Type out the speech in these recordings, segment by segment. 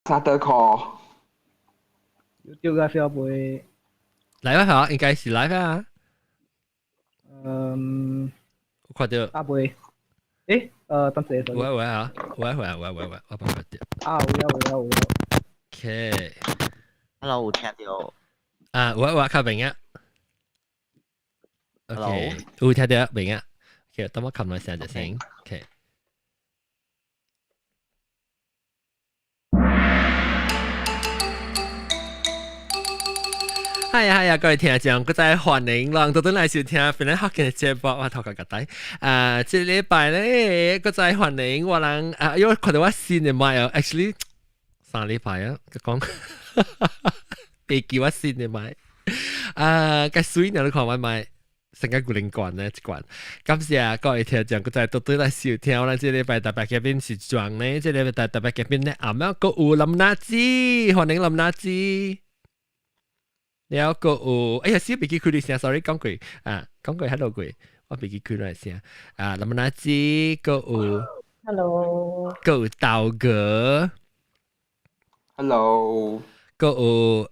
沙得課。 YouTube 嘅 feel 會。來啊，應該是來啊。嗯。我看到。啊袂。誒，等陣。喂喂啊，喂喂喂喂喂，我幫佢掉。啊，有啊有啊有啊。 OK。 Hello，有聽到。啊，我我較明啊。OK，有聽到明啊。OK，等我撳落聲就先。OK。係啊係啊，各位聽眾，閣再歡迎人都轉來收聽，本來學嘅節目，我頭殼個呆。啊，這禮拜咧，閣再歡迎我人啊，因為看到我新的麥哦，actually 3禮拜啊，佢講，別記我新的麥。啊，個水呢，你看我麥。成個古靈罐呢一罐，感謝各位聽眾，閣再倒轉來收聽。咱這禮拜特別嘉賓是裝呢，這禮拜特別嘉賓呢，暗暝閣有林娜子，歡迎林娜子。了閣有，哎呀，小別記開你聲，sorry，講過啊，講過 hello 過，我別記開來聲啊，林娜子閣有，hello，閣有豆哥，hello。閣有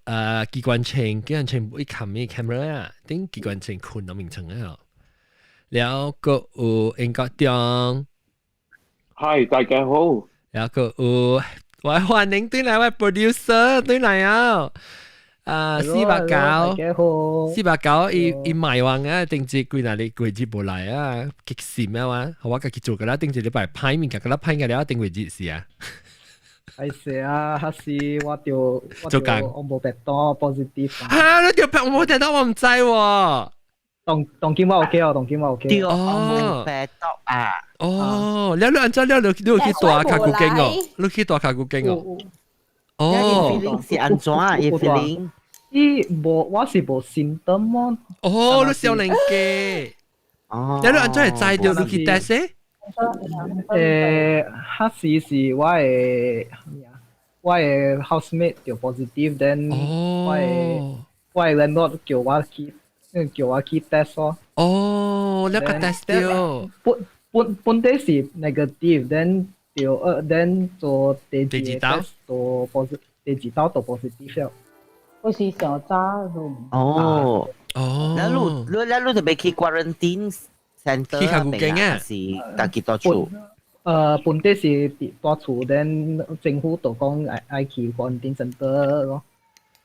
機關槍，機關槍會冚咩 camera 啊？頂機關槍困到名稱啊！了閣有英國中，Hi，大家好。了閣有我歡迎對來我 producer 對來啊！啊，489，489，伊伊賣完啊，頂一幾若日過節無來啊，激死咩哇？我家己做個啦，頂一禮拜歹物件，個啦歹個了，頂過節是啊。係是啊，還是我就我做工，我無白多 positive。嚇！你條白我冇聽到，我唔知喎。當當今我 OK 哦，當今我 OK。對，我無白多啊。哦，你你按怎了？你你有去大卡古經哦？你去大卡古經哦？哦。 feeling 是按怎啊？伊 feeling。伊無，我是無 symptom 哦。哦，你少年家。哦。你你按怎會知道你去 test？彼時是我的 housemate 著 positive，then 我的 landlord 叫我去 test 咯。哦，你個 test 掉。本本本底是 negative，then 著then 做第二 test 做 positive，第二道做 positive 了。我是上早咯。哦哦。那你你那你就欲去 quarantine center 去較古經啊？是家己蹛厝？本底是佇蹛厝，then 政府就講愛愛去 quarantine center 咯。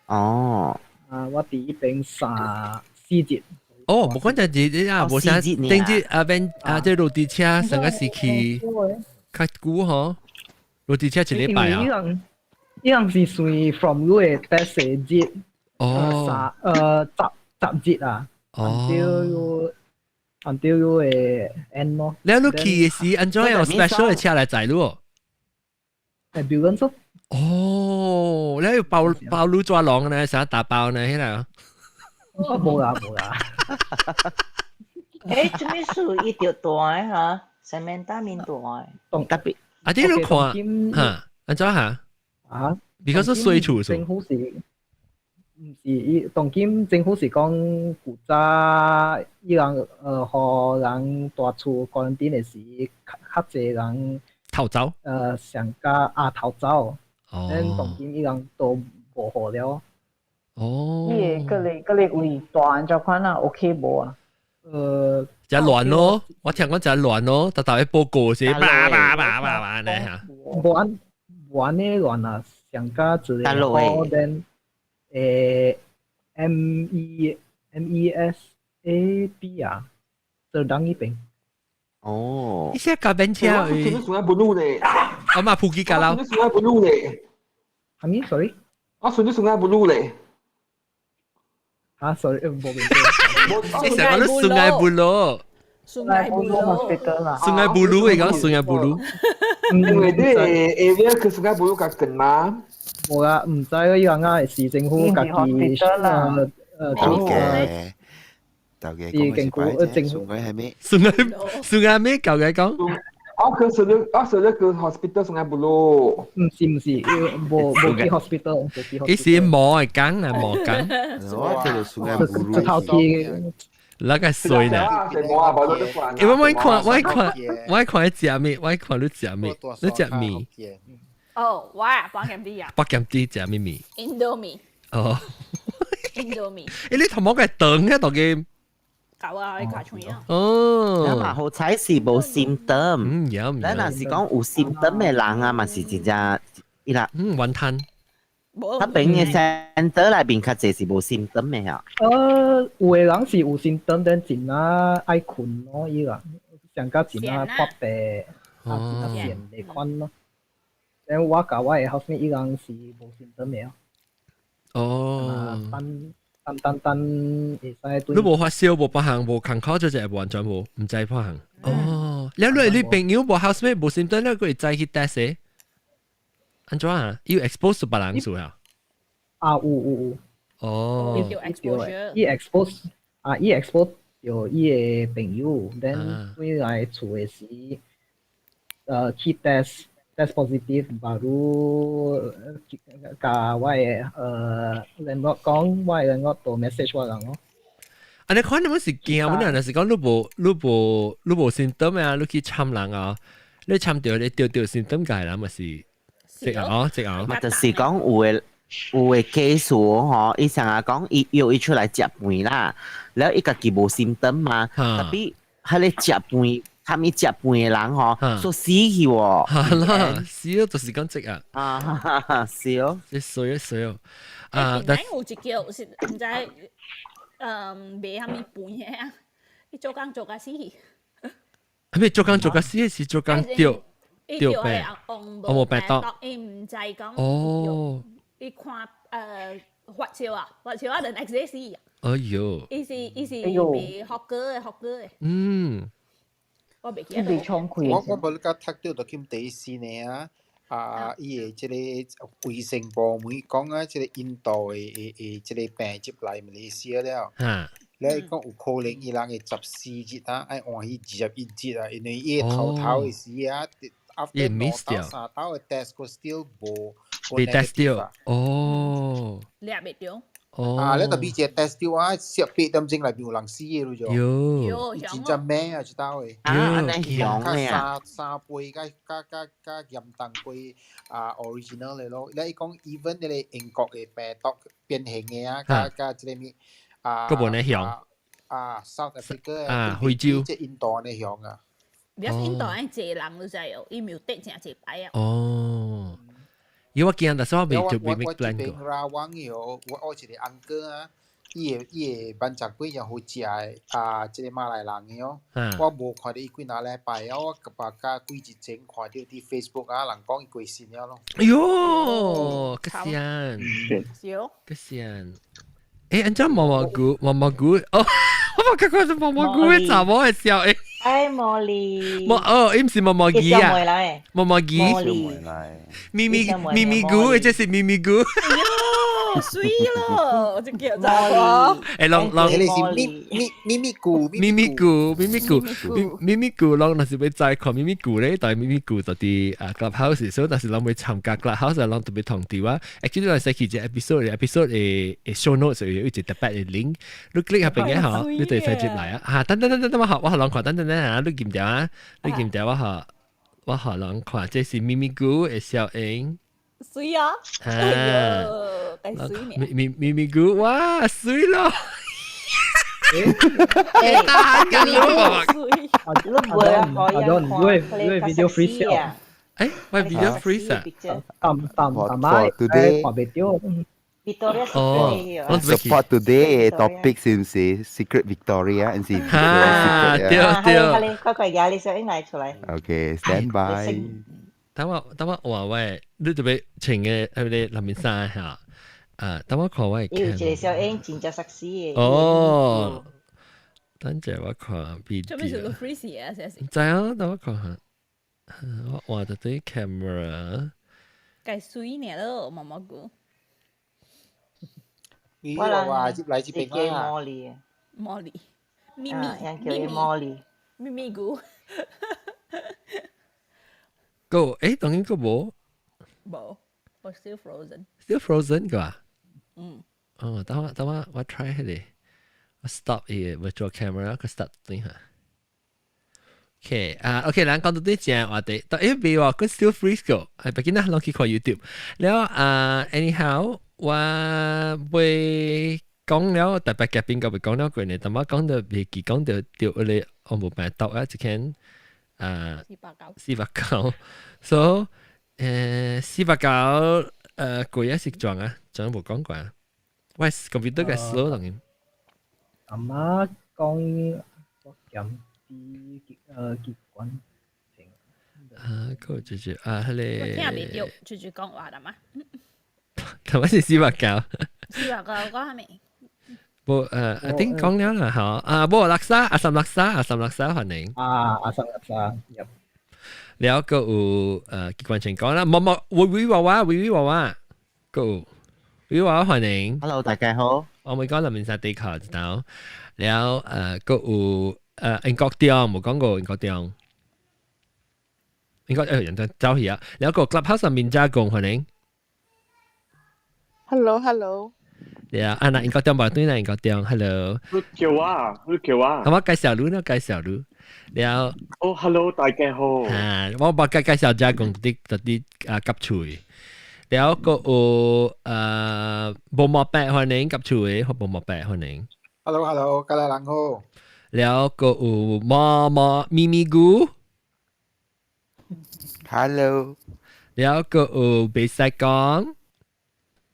哦。啊，我佇彼邊3、4日。哦，無管就係你啊，無啥頂日啊邊啊，這落地車上個時期較久吼，落地車一禮拜啊。伊人是算 from 你的 test 日。哦。三10日啊。哦。until 你會 end 咯。你你去的時，按怎用 special 的車來載你哦？ambulance 咯。哦，你要包包滷抓籠呢，啥打包呢？彼個？哦，無啦無啦。欸，這物事伊著大的哈，什麼大面大的。特別。啊，你你看，哈，按怎哈？啊？比較說水厝政府是。毋是，伊當今政府是講古早伊人予人蹛厝 quarantine 的時，較較濟人逃走。上加啊逃走。哦。咱當今伊人都無予了。哦。伊會閣來閣來位大按怎款啊？OK 無啊？真亂咯！我聽講真亂咯，逐逐去報告是叭叭叭叭叭呢嚇。無按無按呢亂啊，上加一個好then。M E M E S A B 啊，就當呢邊。哦。你寫夾邊車？我是順愛不路咧。阿媽普吉夾啦。我順愛不路咧。係咪？Sorry。我順啲順愛不路咧。嚇，sorry，無明。你成日講順愛不路。順愛不路 hospital 啦。順愛不路，你講順愛不路。因為你 area 去順愛不路較近嘛。無啊，毋知伊人啊市政府家己頭家，頭家講是怪啫，順愛係咩？順愛順愛咩？舊嘅講。我去順咗，我順咗去 hospital 順愛不路。毋是毋是，無無去 hospital，無去 hospital。伊是摸嘅工啊，摸工。我叫做順愛不路。頭去。那個衰呢？因為我看我看我看你食咩？我看你食咩？你食麵。哦，我啊，半鹹啲啊。北鹹啲食咩物？ Indomie。哦。 Indomie。欸，你頭毛個長嘅當嘅。搞啊，你卡出啊。哦。咱嘛好彩是無 symptom。嗯，有。咱若是講有 symptom 的人啊，嘛是真正伊啦。嗯，雲吞。他邊嘅 center 內面較濟是無 symptom 的嚇。有的人是有 symptom，但真啊愛睏咯，伊啦，上較真啊發病，啊真啊癬的款咯。但我佮我的 housemate 伊人是無 symptom 的。哦。等等等等，會使對。你無發燒，無別項，無康口，就係完全無，毋知別項。哦，了你朋友無 housemate 無 symptom，你會知去 test 的？按怎啊？伊有 expose 別人數啊？啊，有有有。哦。伊 expose 啊，伊 expose 著伊的朋友，then 轉來厝的時，去 test test positive，baru 共我的landlord 講，我的 landlord 就 message 我人咯。啊，你看你們是驚，我若是講你無 symptom 啊，你去摻人啊，你摻著你著著 symptom 個人咪是。食啊，食啊，嘛就是講有的 case 吼，伊成日講伊約伊出來食飯啦，了伊家己無 symptom 嘛，tapi 彼个食飯，他們食飯的人吼，說死去喎。係啦，死咯，就是講食啊。啊，是哦，這衰啊衰哦。啊，但有一叫是毋知，賣啥物飯的啊？伊做工做甲死去。係咪做工做甲死是做工著？伊著病，我無病毒，伊毋知講。哦。伊看發燒啊，發燒啊，the next day 死啊。哎喲。伊是賣學哥的學哥的。我袂記得。未衝開。我無甲讀著就去第四呢啊！啊，伊的這個衛生部門講啊，這個印度的這個病入來馬來西亞了。了伊講有可能伊人會14日啊，愛換去21日啊，因為伊頭頭的時啊，after 兩晝三晝的 test 閣 still 無未 test 著。哦。掠袂著。哦。啊，你特別一個 test 著啊，18點鐘內面有人死的咯就。喲。真正猛啊，這兜的。啊，按呢強的啊。三倍較較較較嚴重過啊 original 的咯。你講 even 那個英國的病毒變形的啊，佮佮這個物啊。閣無呢強。啊，South Africa 啊，非洲。這印度呢強啊。表示印度愛濟人都知哦，伊沒有得誠濟擺啊。哦。因為我驚，但是我未就未 make plan 過。我這邊拉網友，我一個 uncle 啊，伊的挽食幾樣好食的啊，這個馬來人的哦。我無看著伊幾若禮拜啊，我把甲幾日前看著佇 Facebook 啊，人講伊過身了咯。哎喲，可惜。可惜。欸，按怎毛毛菇，毛毛菇，哦，我感覺是毛毛菇的查某的笑誒。哎，茉莉。毛哦，伊毋是毛毛魚啊，毛毛魚。咪咪咪咪菇，這是咪咪菇。哎喲，媠咯，這叫查某。欸，攏攏。彼个是咪咪咪咪菇，咪咪菇，咪咪菇，咪咪咪菇，攏若是欲知看咪咪菇咧，但係咪咪菇就佇啊 Clubhouse，所以若是攏欲參加 Clubhouse，攏特別通知我。Actually，咱使去一個 episode，episode 的 show notes 有一個特別的 link，你 click 下邊嘅吼，你就會使入來啊。嚇，等等等等等，我予人看，等等等下，你撳掉啊，你撳掉我予人看，這是咪咪菇的小英。媠啊！哎喲，太媠呢！咪咪咪咪菇，哇，媠咯！大緊咯！你唔會啊？阿 Don，你 video freeze 啊？欸，我 video freeze 啊！淡淡淡仔， today 看袂著。 Victoria 哦，support today topic 是毋是 Secret Victoria？毋是啊，對對。快快壓你小英來出來。 OK，stand by。等我話喂，你特別穿嘅係咪藍面衫嚇？啊，等我看我。有一個小英真正熟悉的。哦，等陣我看 video。做咩是 freeze 啊？這是。知啊，等我看下。我換咗對 camera。計媠呢咯，毛毛菇。你話入來這邊啊？茉莉。茉莉，咪咪，咪咪，茉莉，咪咪菇。 Go，欸，當然個無。無，我 still frozen。 Still frozen 個？嗯。哦，等我 try 彼個，我 stop 伊個 virtual camera，個 start 等下。OK 啊，OK，咱講到啲正話題，但係別話佢 still freeze 個，係畢竟咱攏去看 YouTube。了啊，anyhow，我會講了特別嘉賓個會講了過呢，但我講到未記講到掉你我冇辦法啊，一間啊489，489，所以489過一時撞啊，仲有冇講過啊？喂，computer 嘅 slow 當然。阿媽講我減啲結關。啊，個就是啊，迄個。我聽袂著，就是講話啦嘛。頭先是489。489講啥物？無I think 講了啦，嚇。啊，無垃圾，阿三垃圾，阿三垃圾歡迎。啊，阿三垃圾，入。了個有機關槍講啦，冇冇，威威娃娃，威威娃娃，個有威娃娃歡迎。 Hello，大家好。我咪講林面山地殼知道。了個有英國中無講過英國中。應該人哋走去啊。了個 Clubhouse 上面加工歡迎。 Hello，Hello。對啊，啊那英國中無對啦，英國中，Hello。你叫我，你叫我。我介紹你，我介紹你。了。哦，Hello，大家好。啊，我把介紹加工啲啲啊夾喙。了個有無毛白歡迎夾喙，無毛白歡迎。 Hello，Hello，家人好。了個有毛毛咪咪菇。 Hello。了個有袂使講。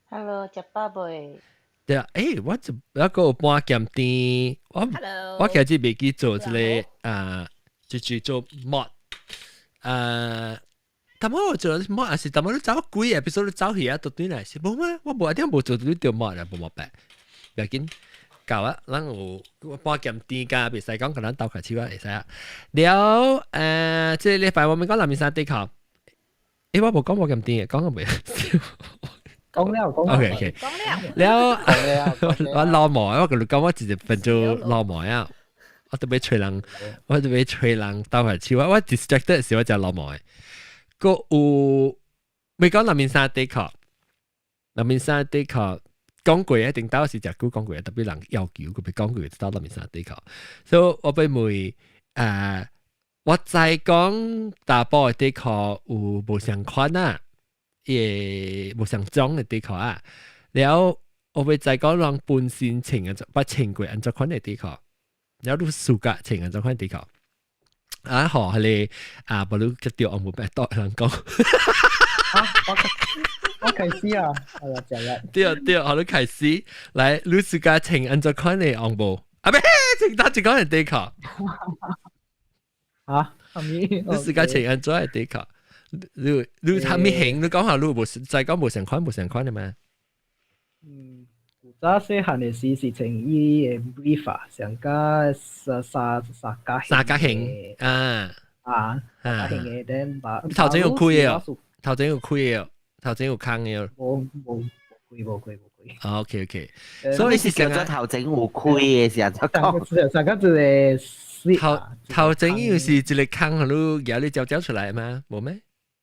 Hello，食飽未？對啊，我就一個半鹹甜，我我其實未記做這個啊，就是做 mod 啊，但我做 mod 還是但我你走鬼啊，比如說你走去啊，都對來是無咩？我無一定無做你條 mod 啊，無毛白，不要緊，夠啊，咱有半鹹甜加袂使講，可能鬥開手啊會使啊。了這個禮拜我們講南面山地殼，我無講無鹹甜嘅，講個未？講了講。 OK OK。講了。了，我老毛，我跟你講，我直接分做老毛啊！我特別吹人，我特別吹人鬥下手啊！我 distracted 時我就老毛嘅。個有未講南面山地殼，南面山地殼講過一定到是食久講過，特別人要求佢被講過，到南面山地殼。所以我被問我知講大埔的底褲有無相款啊，伊個無相種的底褲啊，了我會知講人本身穿啊，捌穿過按怎款的底褲，了你暑假穿按怎款底褲，啊好，彼個啊，無你接著我無辦法人講。啊，我開始啊，哎呀，食啦。對對，好，你開始，來，你暑假穿按怎款的紅無？啊，不，穿哪一款的底褲？啊，啥物？你暑假穿按怎的底褲？你啥物型？你講下，你無再講無相款無相款的嗎？嗯，古早細漢的時是穿伊的 brief 啊，上加三三三角三角形啊啊，三角形的，等把頭前有開的哦，頭前有開的哦，頭前有空的哦。無無開無開無開。 OK OK，所以是叫做頭前有開的是按怎講？上個一個頭頭前又是一個空，你舉你招招出來嗎？無咩？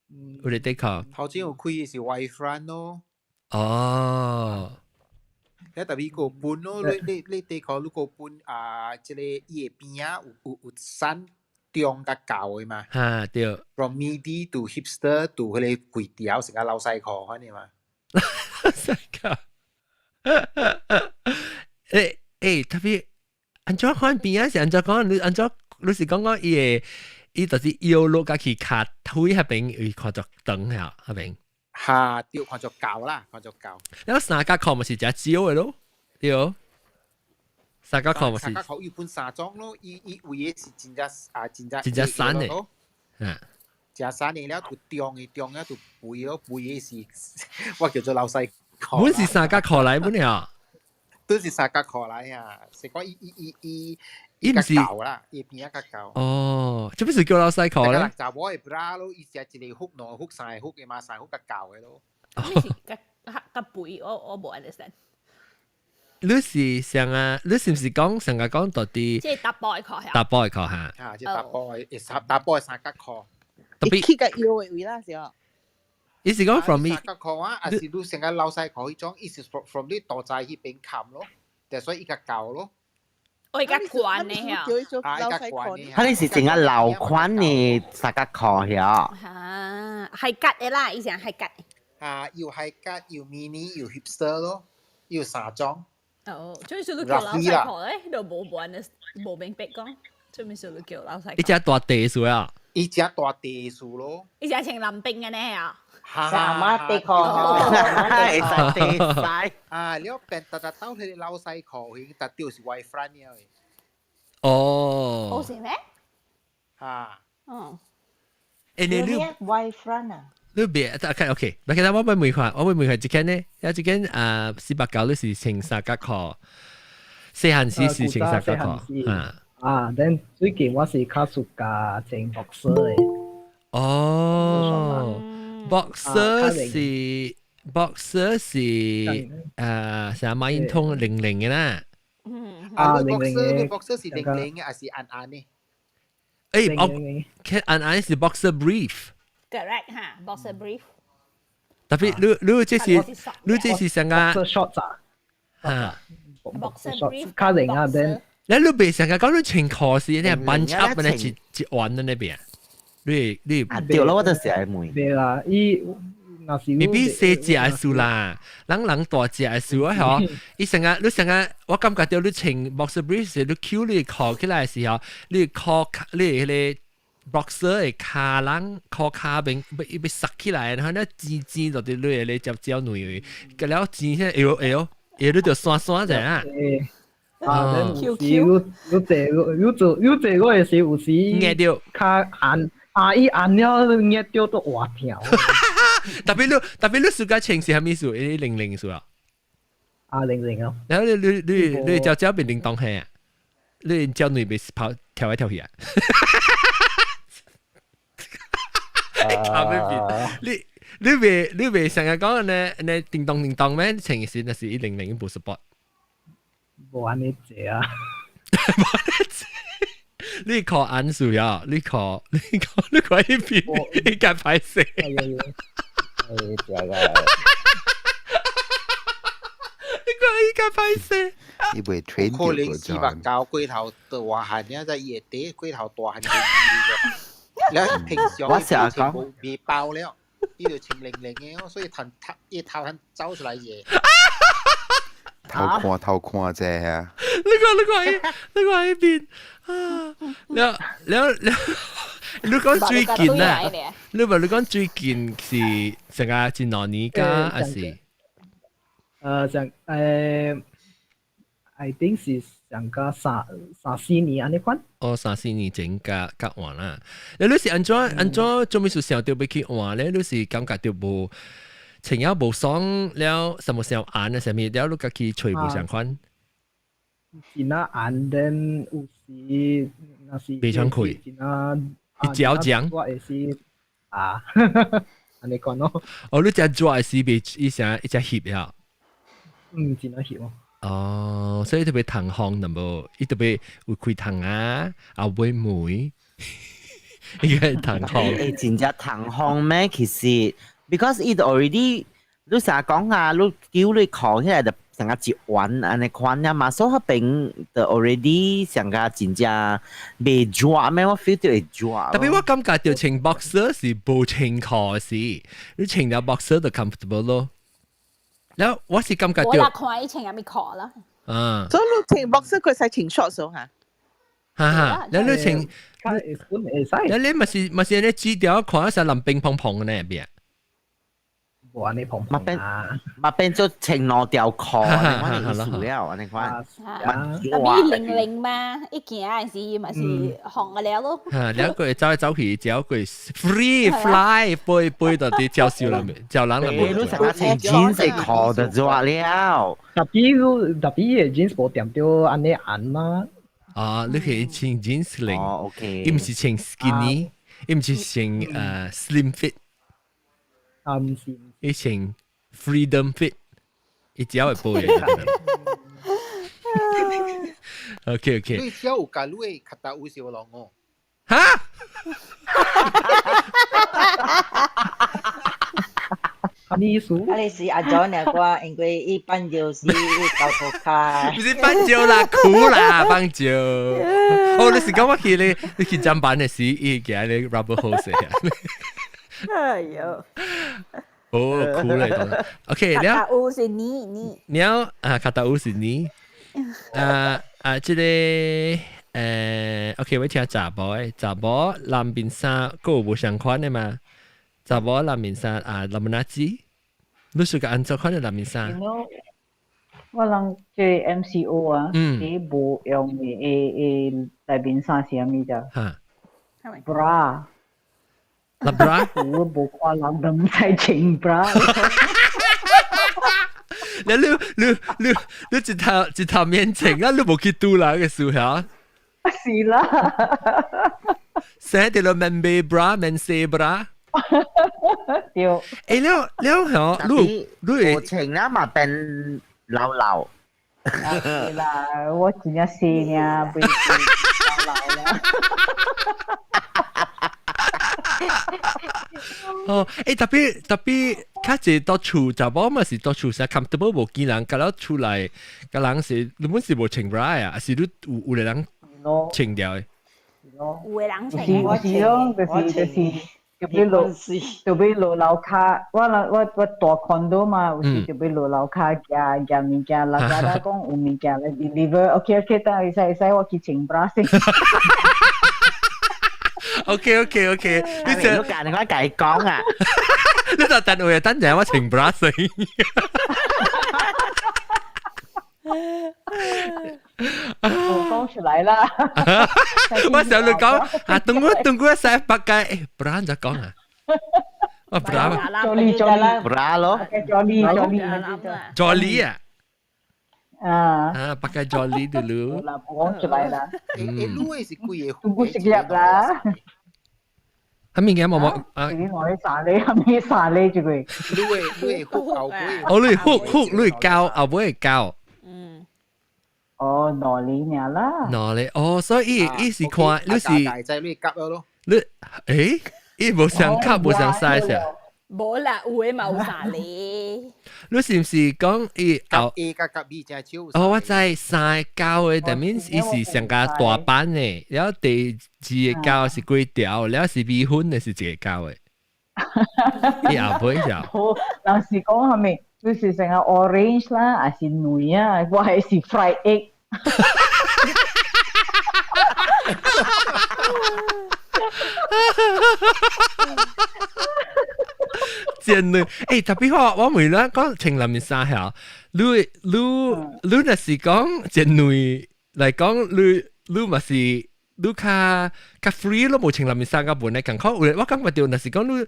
有個底褲。頭前有開的是 Y front 咯。哦。你特別個半咯，你底褲你個半啊，這個伊的邊仔有瘦中佮厚的嘛？哈對。 From midi to hipster to 彼個規條成個老細褲，反正嘛。老細褲。特別按怎款邊仔是按怎講？你按怎你是講講伊的，伊就是腰落甲去跤腿彼邊會看著長下彼邊。哈，對，看著厚啦，看著厚。了三角褲嘛是誠少的咯，對。三角褲嘛是。三角褲伊分三種咯，伊有的是真正啊，真正真正瘦的。嗯。真瘦的了，有中的中的就肥咯，肥的是我叫做老細褲。阮是三角褲來本了。都是三角褲來啊，是講伊伊伊伊伊毋是較厚啦，伊邊仔較厚。哦，這不是叫老細褲咧？查某的 bra 咯，伊是一個幅、兩幅、三個幅的嘛，三個幅較厚的咯。你是較較較肥，我無 understand。你是上啊？你是毋是講上個講到底？即係查埔的褲查埔的褲哈？啊，即查埔的，查埔的三角褲。特別去個腰的位啦，是哦。伊是講 from 三角褲啊，還是你成個老細褲彼種？伊是 from 你肚臍彼邊冚咯，就所以伊較厚咯。我而家慣呢嚇。啊，較懸的。佢哋是成個老款的三角褲曉。啊，係吉的啦，以前係吉。啊，又係吉，又 mini，又 hipster 咯，又三裝。哦，最少都叫老細婆咧，都無無的，無明白講，最少都叫老細。一隻大地數啊！一隻大地數咯。一隻穿藍冰嘅呢啊！三馬地褲，會使地使。啊，了變特特到佢老細褲，佢特掉是 Y front 了。哦。哦是咩？啊。哦。誒你你 Y front 啊？你別，OK OK，唔係，我會問下，我會問下，這間呢，有這間啊，489你是穿三角褲，細漢時是穿三角褲，啊。啊，then 最近我是較 suka 穿 boxer 的。哦，boxer 是 boxer 是啥馬英通零零嘅啦。啊，零零嘅 boxer 是零零嘅，還是暗暗嘅？誒，我其實暗暗是 boxer brief。 Correct 哈，boxer brief。特別你這是你這是啥個？boxer shorts 啊。 boxer brief 較零啊，then 你你別成日講你穿褲是你班插嘅一一彎喺那邊，你你啊對咯，我就是愛問。對啦，伊若是未必細隻嘅數啦，人人大隻嘅數啊嗬。伊成日你成日，我感覺到你穿 boxer brief 時，你翹你褲起來嘅時候，你褲你迄個 boxer 的跤人褲跤邊要要塞起來，然後咧尖尖就佇你個接蕉內，個了尖先會會會你就酸酸者啊。啊，有時有有坐有做有坐嗰陣時，有時壓到較按啊，伊按了壓到都活痛。特別你暑假穿是啥物數？伊零零數啊？啊，零零啊！然後你你你你招招變叮當嘿啊？你招女別跑跳來跳去啊？靠邊邊？你你別你別成日講呢呢叮當叮當咩？穿是那是一零零無 support。無按呢坐啊！無按呢坐，你靠按數呀？你靠你靠你靠一邊，應該歹勢。哎，對個。你看應該歹勢。伊袂 train 可能490過頭大漢了，在伊會底過頭大漢。了平常我成日講未包了，伊就穿零零的，所以頭頭伊頭漢走出來者。偷看偷看者啊！你看你看你看彼邊啊！了了了，你講最近啊？你話你講最近是成個真兩年㗎，還是？上I think 是上個三三四年按呢款。哦，三四年前甲甲換啦。你是按怎按怎做咩事想著欲去換咧？你是感覺著無？穿了無爽了，什麼時候按啊？啥物了？你家己揣無相款。真啊按，then 有時若是袂想開。真啊，伊嚼漿。我會是啊，按呢款咯。哦，你食熱是袂伊啥伊只翕呀？嗯，真啊翕哦。哦，所以特別通風，淡薄伊特別有開窗啊，啊尾門，應該通風。欸，真正通風咩？其實。Because it already，你成日講啊，你叫你扛起來就成個一彎按呢款啊嘛，所以彼邊就 already 成個真正袂熱咩？我 feel 到會熱。特別我感覺著穿 boxer 是無穿褲是，你穿了 boxer 就 comfortable 咯。然後我是感覺我啦看伊穿啥物褲啦。嗯。所以你穿 boxer 佢使穿 shorts 嚇。哈哈，然後你穿，然後你咪是咪是你紙條看一藍冰碰碰嘅呢邊。無按呢碰嘛變嘛變做穿兩條褲，我哋意思了，按呢款。特別零零嘛，一行的時嘛是紅個了咯。嚇，兩個走來走去，只個 free fly 飛飛到佇鳥獸內面，鳥人內面。你成日穿 jeans 褲就熱了。特別特別伊個 jeans 無掂著按呢按嘛。啊，你可以穿 jeans 零，哦，OK。伊毋是穿 skinny，伊毋是穿slim fit。啊，毋是。伊穿 freedom fit，伊只會背。OK OK。你只有甲你的較大有小龍哦。哈？咩意思？啊，你是阿 John 啊，我因為伊放尿是伊交頭卡。唔是放尿啦，苦啦，放尿。哦，你是講我去你你去砧板的時，伊寄你 rubber hose 啊？哎呦！哦，苦嚟到。OK，卡達烏是你你。了啊，卡達烏是你。啊啊，這個OK，我聽查某的，查某藍面衫，閣有無相款的嘛？查某藍面衫啊，藍面子，你是個按怎款的藍面衫？ You know，我人這 MCO 啊，伊無用的誒內面衫是啥物啫？哈，bra。啦 bra？我無看人都毋知穿 bra。你你你你你一頭一頭面穿啊！你無去拄人嘅時候？是啦。寫啲咯，免買 bra，免洗 bra。對。欸，了了吼，你你無穿啦嘛變老老。是啦，我真正細爾，袂老老啦。哦，欸，特別特別，較濟到厝，查某嘛是到厝成 comfortable 無見人，甲了厝內，甲人是你本是無穿 bra 啊，還是你有有個人穿掉的？有個人穿。是是咯，就是就是。特別落，特別落樓跤，我我我我大 condo 嘛，有時特別落樓跤寄寄物件，人家講有物件來 deliver，OK OK，等會使會使，我去穿 bra 先。 OK OK OK，你成日你講計講啊？你就等會等陣我穿 bra 先。我講出來啦！我想你講啊，等我等我使白解，bra 就講啊，我 bra Jolly Jolly bra 咯，Jolly Jolly Jolly 啊，啊啊，pakai Jolly dulu。講出來啦。誒，你是幾個？我食入啦。係咪嘅？冇冇啊！我啲沙哩，係咪沙哩這個？你會你會 hook 後尾？哦，你 hook hook 你膠後尾膠。哦，哪裡爾啦？哪裡？哦，所以伊是看你是大隻你夾咗咯。你誒，伊無相卡無相 size 啊？無啦，有的嘛有沙哩。你是毋是講伊後 A 加夾 B 正少？哦，我知三個膠的，但面伊是上加大版的，然後第二個膠是幾條，然後是米粉的是一個膠的。伊後尾就。人是講係咪？就是成個 orange 啦，還是卵啊，我還是 fried egg。真的，欸，特別我我問你講穿藍衫嚇，你你你若是講真卵來講，你你嘛是你較較 free 咯，無穿藍衫較本來共款，有我感覺著若是講你。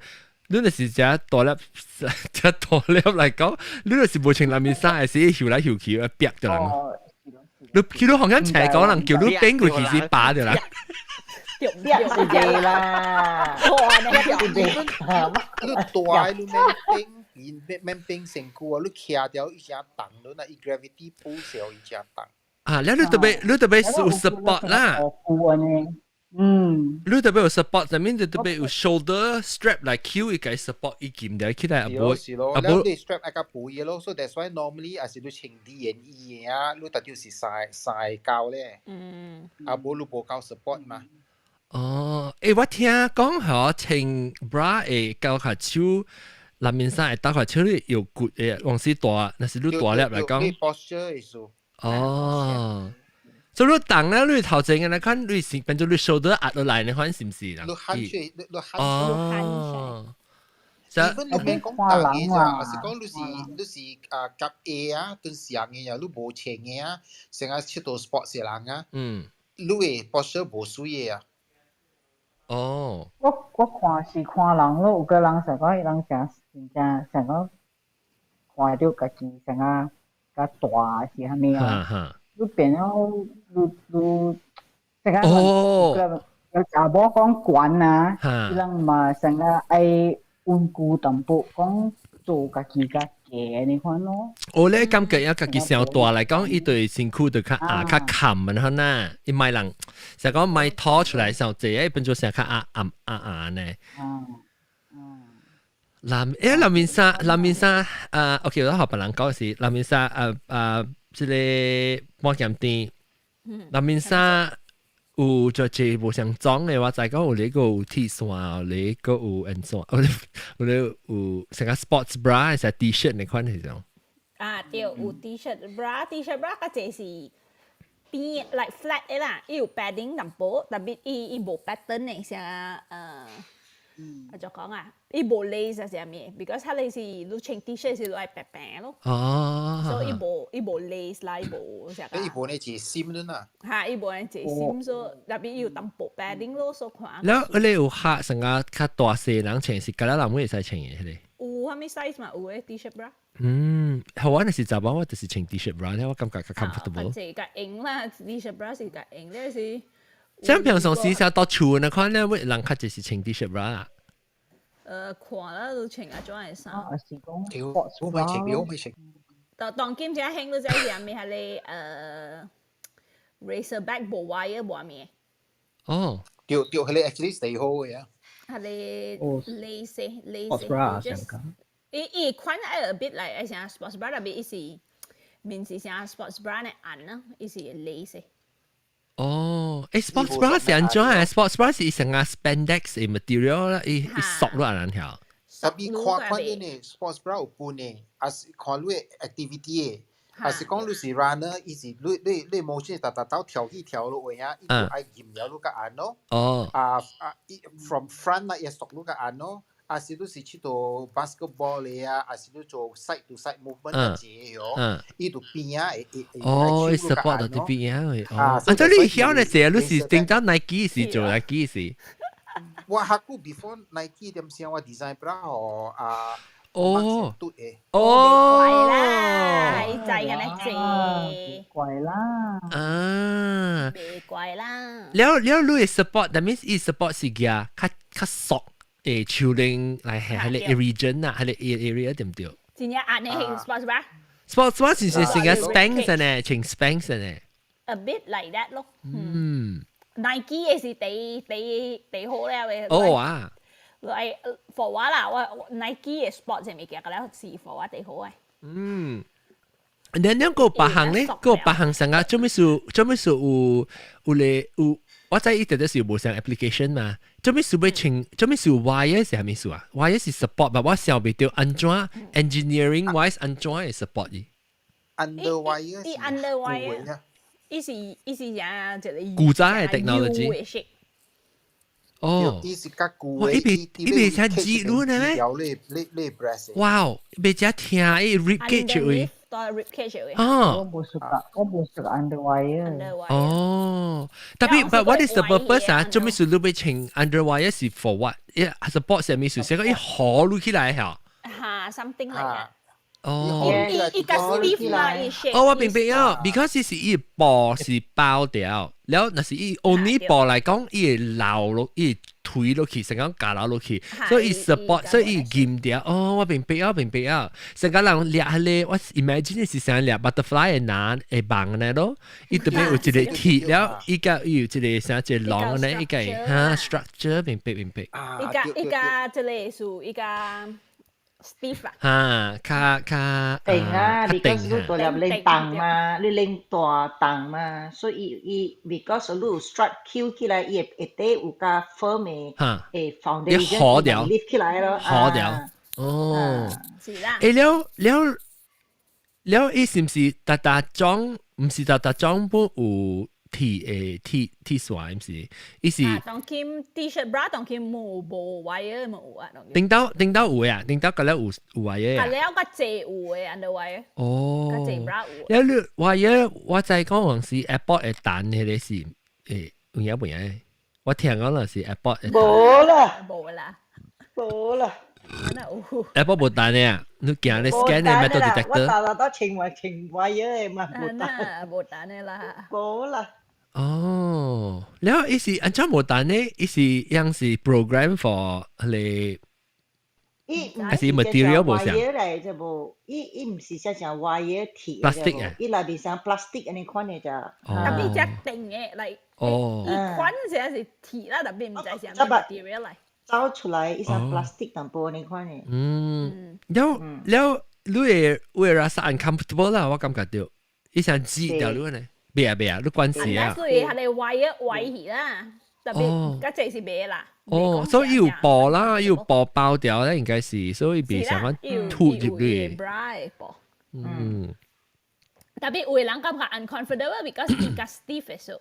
你若是食大粒，食大粒來講，你若是無穿內面衫，會是游來游去，逼著人。你去到房間請講人叫你變過去是拔著人。逼是這啦，你大你免變，免免變身軀啊！你徛掉伊誠重，你若伊 gravity pull 時候伊誠重。啊，了你特別你特別有 support 啦。嗯，你特別有 support，上面就特別有 shoulder strap 來 Q 伊個 support 伊撳掉起來，啊無啊無。你 strap 愛較補嘢咯，所以 that's why normally 也是你穿 D N E 嘅啊，你特就是三三個咧。嗯。啊無你無夠 support 嘛。哦，欸，我聽講吼穿 bra 會較較手，內面衫會搭較手你有骨的，往時大，若是你大粒來講。你 posture 意思。哦。所以你動咧，你頭前嘅來看，你是變做你 shoulder 壓落來，你看是毋是啦？你喊出，你你喊哦。 even 你免講大嘅咋，是講你是你是啊夾 A 啊，頓時嘅啊，你無穿嘅啊，成日出到 sport 嘅人啊，嗯，你嘅 posture 無水嘅啊。哦。我我看是看人咯，有個人想講，伊人誠真正想講看著家己成啊較大是啥物啊？你變了，你你成個有查某講懸啊，伊人嘛成個愛溫故淡薄，講做家己較濟呢款咯。我咧感覺啊，家己傷大來講，伊對身軀就較啊較冚啊，呐，伊莫人成講莫拖出來傷濟，伊變做成較壓暗壓壓呢。嗯嗯。藍藍面衫，藍面衫啊，OK，我學別人講是藍面衫啊啊，這個保險店，藍面衫有就這無相裝的，我知講有呢個有鐵線，有呢個有安怎，有呢有成個 sports bra 還是 T-shirt 那款是種。啊，對，有 T-shirt bra，T-shirt bra 較濟是邊 like flat 的啦，伊有 padding 淡薄，tapi 伊無 pattern 的，啥啊就講啊，伊無 lace 啊啥物，because 佢哋是你穿 T-shirt 是來白白咯，所以伊無 lace 啦，伊無啥個。伊無呢是線啦。嚇，伊無呢是線，所以 tapi 伊有淡薄 padding 咯，所以看。了，你有客成個較大細人穿是，佮人會使穿的，彼個。有啥物 size 嘛？有的 T-shirt bra。嗯，好，我若是查某，我就是穿 T-shirt bra 咧，我感覺較 comfortable。較濟較型啦，T-shirt bra 是較型，咧是。像平常時時到厝那款咧，會人較濟是穿 T-shirt bra 啊。看啦，都穿啊，怎樣衫？啊，是講我咪穿，我咪穿。當今這興都知是啥物？係咧razorback 無 wire 無物。哦。對對，彼個 actually stay 好嘅啊。係咧 lace lace。伊款愛 a bit like 愛像 sports bra，特別伊是面是像 sports bra 的按啦，伊是 lace。哦，誒，sports bra 是按怎啊？sports bra 是成個 spandex 的 material 啦，伊伊索落來條。 tapi 看看呢，sports bra 有分的，還是看你的 activity 的，還是講你是 runner，伊是你 motion 逐逐走跳起跳落話啊，伊就愛嚴了你較按咯。哦。啊啊，伊 from front 啦，伊索你較按咯。啊是你是去做 basketball 的啊，還是你做 side to side movement 啊，這個伊就邊啊會會會哦，support 到啲邊啊會。哦，啊，這你曉呢？這你是頂到 Nike 是做 Nike 是？我學過 before Nike 點先我 design bra 哦啊。哦。哦。貴啦，係制嘅呢字。貴啦。啊。袂貴啦。了了，你 support，that means 伊 support 是較較索。誒，丘陵來係係個 region 啊，係個 area 對唔對？真正按呢係 sports bra。 sports bra 是是成個 Spanx 呢，穿 Spanx 呢。 A bit like that 咯。嗯。 Nike 也是第第第好咧嘅。哦啊。來 for 我啦，我 Nike 嘅 sport 係物件，個了是 for 我第好嘅。嗯。你兩個別項咧，個別項上啊，做咩事？做咩事有有咧有？我知伊直直是無上 application 嘛，做咩事欲穿？做咩事 wire 是啥物事啊？wire 是 support 吧？我想袂著按怎 engineering wise 按怎會 support 伊？Underwire 伊 underwire，伊是啥一個古早的 technology。哦，伊是較舊的，伊袂伊袂聽肌肉呢咩？哇哦，袂只聽伊 rib cage 位。對 rib cage 位。哦，我無熟 underwire。哦，tapi but what is the purpose 啊？做咩事你欲穿 underwire 是 for what？伊 support 啥物事？是講伊好擼起來嚇。嚇，something like that。哦，伊個 stiff 啦，伊 shape。哦，我明白啊，because 是伊布是包掉，了若是伊 only 布來講，伊會流落，伊會推落去，成個加流落去，所以伊 support，所以伊鉗掉。哦，我明白啊，明白啊。成個人掠彼個，我 imagine 是啥掠 butterfly 的拿會網呢咯，伊特別有一個鐵了，伊個伊有一個啥一個籠呢，伊個哈 structure 明白明白。伊個伊個這個是伊個。stiff 啊！哈，較較定啊，because 你大粒拎重嘛，你拎大重嘛，所以伊 because 你有 strap 翹起來，伊會下底有較 firm 的foundation，好掉，lift 起來咯，好掉，哦，是啦。欸，了了了，伊是毋是逐逐種？毋是逐逐種不有鐵誒鐵鐵線，毋是？伊是。當今 T-shirt bra 當今無無 wire 無啊，頂到頂到有啊，頂到個了有有 wire 啊。了較濟有的 underwire。哦。較濟 bra 有。了你 wire 我知講往時 airport 會彈彼個是有影無影？我聽講啦是 airport。無啦。無啦。無啦。那有。 airport 無彈的啊？你行咧 scan 的 metal detector。我逐日都穿話穿 wire 的嘛，無彈。無彈的啦。無啦。哦，了伊是按怎無彈呢？伊是樣是 program for 彼伊還是 material 無像？來就無，伊伊毋是啥像 wire 鐵，plastic 啊，伊內面像 plastic 按呢款的咋。 tapi 只定的來，伊款只是鐵啦，tapi 毋知啥物 material 來。走出來，伊像 plastic 淡薄你看呢。嗯，了了，你會會 rasa uncomfortable 啦，我感覺到，伊想擠掉你呢，別啊別啊，你關事啊。所以係你圍一圍起啦，特別嗰隻是別啦。哦，所以有布啦，有布包掉咧，應該是，所以別想講突入去。嗯。特別有人感覺 uncomfortable because 伊較 stiff 的數。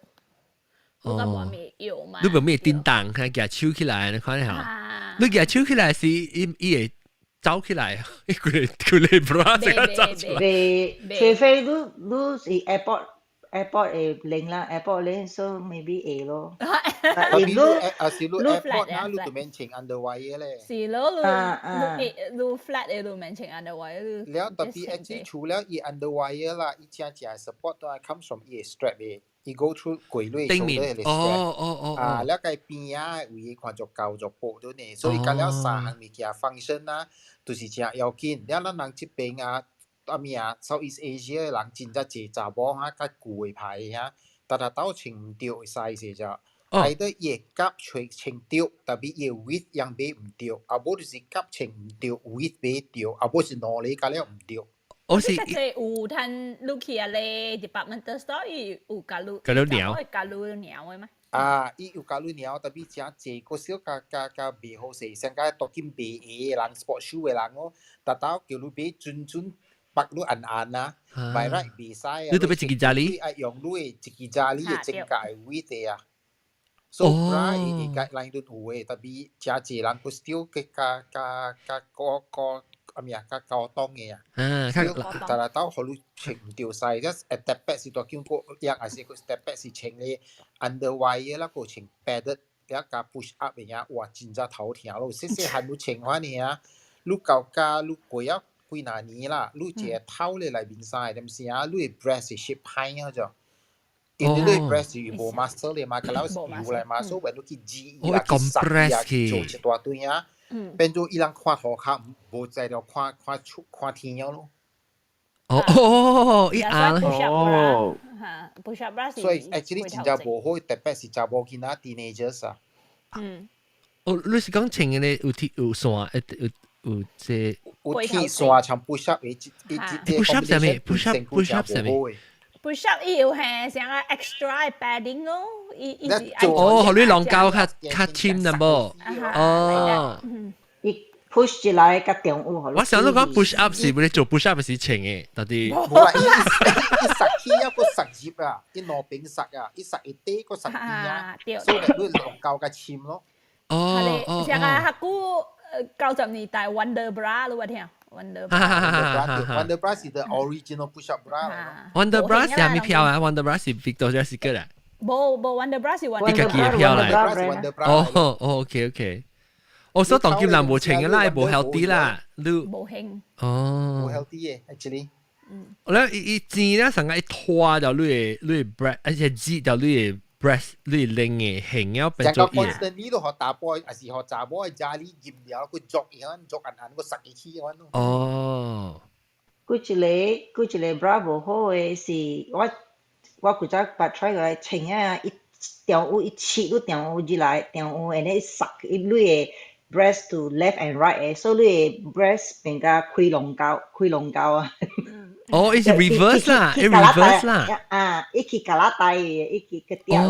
我感覺未有嘛。你無咩叮當，看舉手起來，你看下。你舉手起來是伊伊會走起來，伊規規個 bra 這個走出來。除非你你是 airport 會拎啦，airport 拎，so maybe 會咯。特別你啊是你 airport 那你就免穿 underwire 咧。是咯，你你你 flat 的你免穿 underwire。了特別 actually 除了伊 underwire 啦，伊正正 support 都係 comes from 伊 strap 的。伊 go through 過濾頂面，哦哦哦，啊，了個邊仔位看足夠足薄咗呢，所以甲了三項物件 function 啊，就是誠要緊。了咱人這邊啊，啊物啊，Southeast Asia 的人真正濟查某哈，較舊的牌遐，逐逐斗穿毋著 size 就，係得伊個夾穿穿著，特別伊 width 樣買毋著，啊無就是夾穿毋著，width 買著，啊無是兩個加了毋著。我是有趁你去啊咧 departmental store 伊有加入加入鳥，加入鳥的嗎？啊，伊有加入鳥，特別誠濟個小較較較袂好勢，上較當今買鞋的人，sport shoe 的人哦，逐兜叫你買準準白你按按啊，by right 袂使啊。你特別一支查理？愛用你的一支查理的增加的 width 啊。所以 bra 伊會 guideline 都有的，特別誠濟人佢 still 去較較較高高。啊物啊，較高檔的啊，嗯，較逐日兜予你穿毋著 size，一 step back 是大經過，也還是個 step back 是穿咧 underwire 啦，個穿 padded，了加 push up 的啊，哇，真正頭疼咯！細細漢你穿款爾啊，你到家你過了幾若年啦，你一個頭咧內面衫會點聲啊，你的 breast 是 shape 歹啊就。因為你 breast 是無 muscle 的嘛，佮了是油來嘛，所以你去擠啦，去塞啊，去做一大堆啊。變做伊人看塗跤無在了看看出看天了咯。哦哦，伊按哦，所以 actually 真正無好，特別是查某囡仔 teenagers 啊。哦，你是講穿的有鐵有線，有有這有鐵線像 push up 的，一 push up 啥物？push up push up 啥物？ push up 伊有係像個 extra padding 咯，伊伊是哦，予你浪膠較較深淡薄。哦。伊 push 起來較中有。我想你講 push up 是毋是做 push up 是穿的，到底？無啦，伊伊塞起啊，閣塞入啊，伊兩邊塞啊，伊塞一底閣塞邊啊，所以你浪膠較深咯。哦哦。像個較久90年代 Wonder Bra 你有聽？Wonder Bra，Wonder Bra 是 the original push up bra。 Wonder Bra 是啥物票啊？Wonder Bra 是 Victoria Secret 啊？無無 Wonder Bra 是 Wonder。你家己的票來。哦哦，OK OK。我所當今人無穿嘅啦，無 healthy 啦，你無興。哦。無 healthy 嘅，actually。我咧伊伊錢咧，成個一拖掉你的你的 breast，而且擠掉你的 breast，你的領的形了變做伊。constantly 都予查埔，還是予查某的家裡入了，佢作伊款作按按，佢塞入去款咯。哦。佢一個 bra 無好的是，我我古早捌 try 過來穿啊，伊中有伊切你中有入來，中有按呢塞伊你的 breast to left and right 的，所以你的 breast 變甲開龍膠，開龍膠啊。哦，伊是 reverse 啦，伊 reverse 啦。啊，伊去加拿大的，伊去去掉。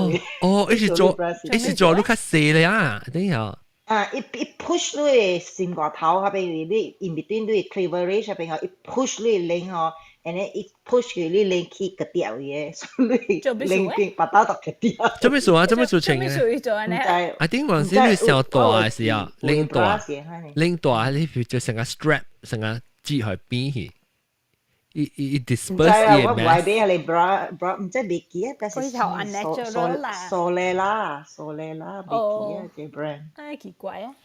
哦，伊是做，伊是做你較細咧啊，等下。啊，伊伊 push 你的心外頭嗰邊，你 in between 你的 cleavage 嗰邊吼，伊 push 你的領吼，and then 伊 push 佢你領去割掉嘅，所以你領變把刀就割掉。做咩事啊？做咩事情嘅？做咩事做 I think 嗰陣時你小大嘅時候，領大，領大，你就成個 strap，成個擠去邊去。伊伊伊 disperse 伊嘅 mass。我唔愛買係 bra bra，唔知未記啊，但是蘇蘇啦，蘇啦，未記啊，這 brand。唉，奇怪啊！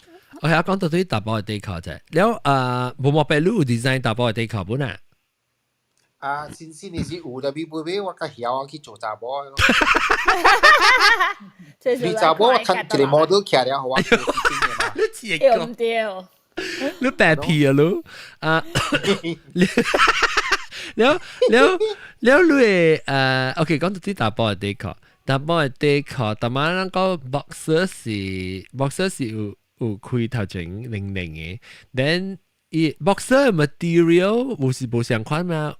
我係講到對查埔的底褲啫，了啊，無毛白你有 design 查埔的底褲本啊？啊，新鮮的是有的，比不比我較曉去做查某咯。你查某我睇一個 model 徛了，我做你自己講唔對，你白皮啊你啊！了了了，你誒，OK，講到啲查埔的底褲，查埔的底褲，逐擺咱講 boxer 是 boxer 是有有開頭前零零嘅，then 伊 boxer material 無是無相款嘛？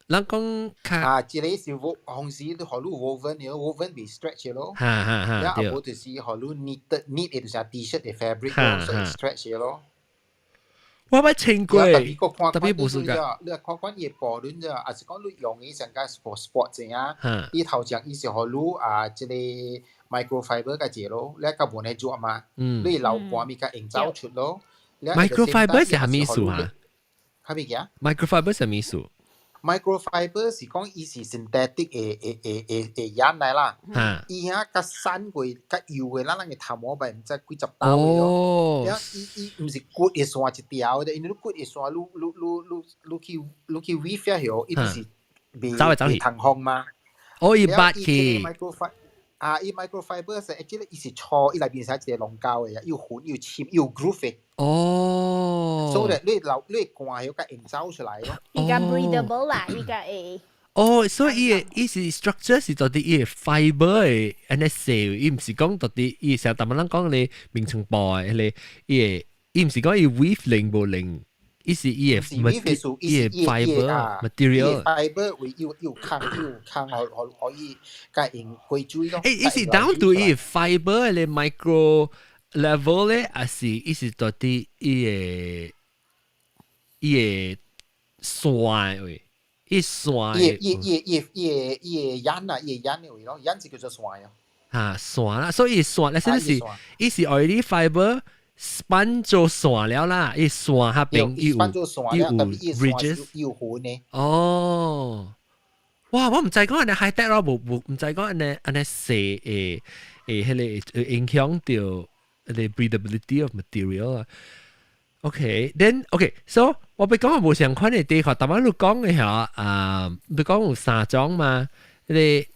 人講較啊，這個是 wo 紅時都予你 woven 嘅，woven 會 stretch 嘅咯。哈哈哈，對。啊，無就是予你 knitted knit 的就是 T-shirt 的 fabric 咯，所以 stretch 嘅咯。我捌穿過，特別無是個。你看看伊布輪啫，還是講你用伊上個 for sport 這樣，伊頭前伊是予你啊，這個 microfiber 個這咯，你較無呢做嘛，你流汗咪較會走出咯。 microfiber 是啥物意思啊？啥物件？microfiber 是啥物意思？ microfiber 是講伊是 synthetic 的的的的的樣來啦，伊遐較散過、較幼的，咱人的頭毛擺毋知幾十道的咯。了伊伊毋是骨會線一條的，因為你骨會線，你你你你你去你去 weave 遐，伊就是袂袂通風嘛。哦，伊捌去。啊，伊 microfiber 是 actually 伊是粗，伊內面是一個龍膠的，又粉又深又 groove 的。哦。所以你流你汗會較會走出來咯。伊較 breathable 啦，伊較會。哦，所以伊的伊是 structure 是到底伊的 fiber 的按呢細，伊毋是講到底伊成日咱講咧眠床布的彼个，伊的伊毋是講伊 weave 靈無靈，伊是伊的伊的 fiber material。 fiber 會有有空有空，可可可以較用過水咯。欸，伊是 down to 伊的 fiber 的 micro level 咧，還是伊是到底伊的伊的線位？伊線伊伊伊伊伊伊的樣啊，伊的樣的位咯，樣是叫做線啊。啊，線啦，所以線，那是是伊是 already fiber spun 做線了啦，伊線下邊伊有伊有 ridges，有痕呢。哦，哇！我毋知講按呢 high tech 咯，無無毋知講按呢按呢細會會彼个會影響著彼个 breathability of material 啊。OK，then OK，so 我欲講無相款的底褲，逐擺你講的嚇啊，你講有三種嘛？彼个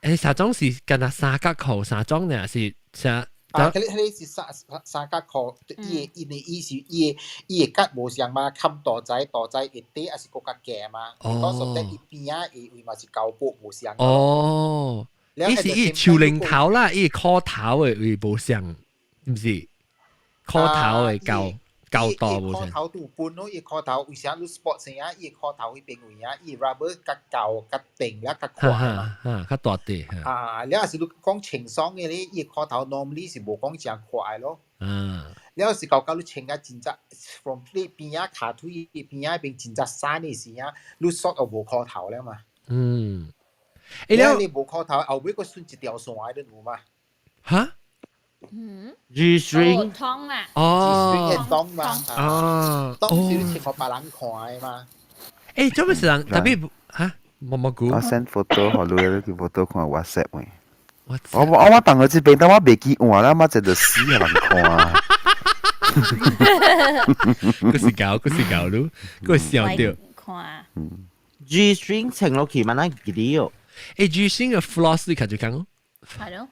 彼三種是敢若三角褲三種爾是啥？啊，彼个彼个是三三角褲，伊的因為伊是伊的伊的角無相嘛，冚大仔大仔會短，還是閣較窄嘛？哦，所以伊邊仔的位嘛是膠布無相。哦，伊是伊樹領頭啦，伊褲頭的位無相，毋是褲頭的膠。夠大無褲頭都有分咯，伊褲頭為啥你 sport 先啊？伊褲頭彼邊位啊，伊 rubber 較厚、較定了較寬嘛。哈，較大啲。啊，了是你講清爽的咧，伊褲頭 normally 是無講誠寬咯。了是到到你穿甲真正 from 你邊仔跤腿邊仔邊真正瘦的時啊，你 sort of 無褲頭了嘛。欸，了你無褲頭，後尾閣剩一條線的，你有嘛？哈？嗯，G string 通啊，哦，G string 當嘛，哦，當時你穿予別人看的嘛。欸，做咩事人特別嚇？毛毛菇。我 send photo 予你，你去 photo 看 WhatsApp 喂。我我我當我這邊，但我袂記換啦，我這就死予人看。佢是搞，佢是搞咯，佢笑掉。看。 G string 穿落去嘛，咱記得哦。欸，G string 嘅 floss 你看就講哦。係咯。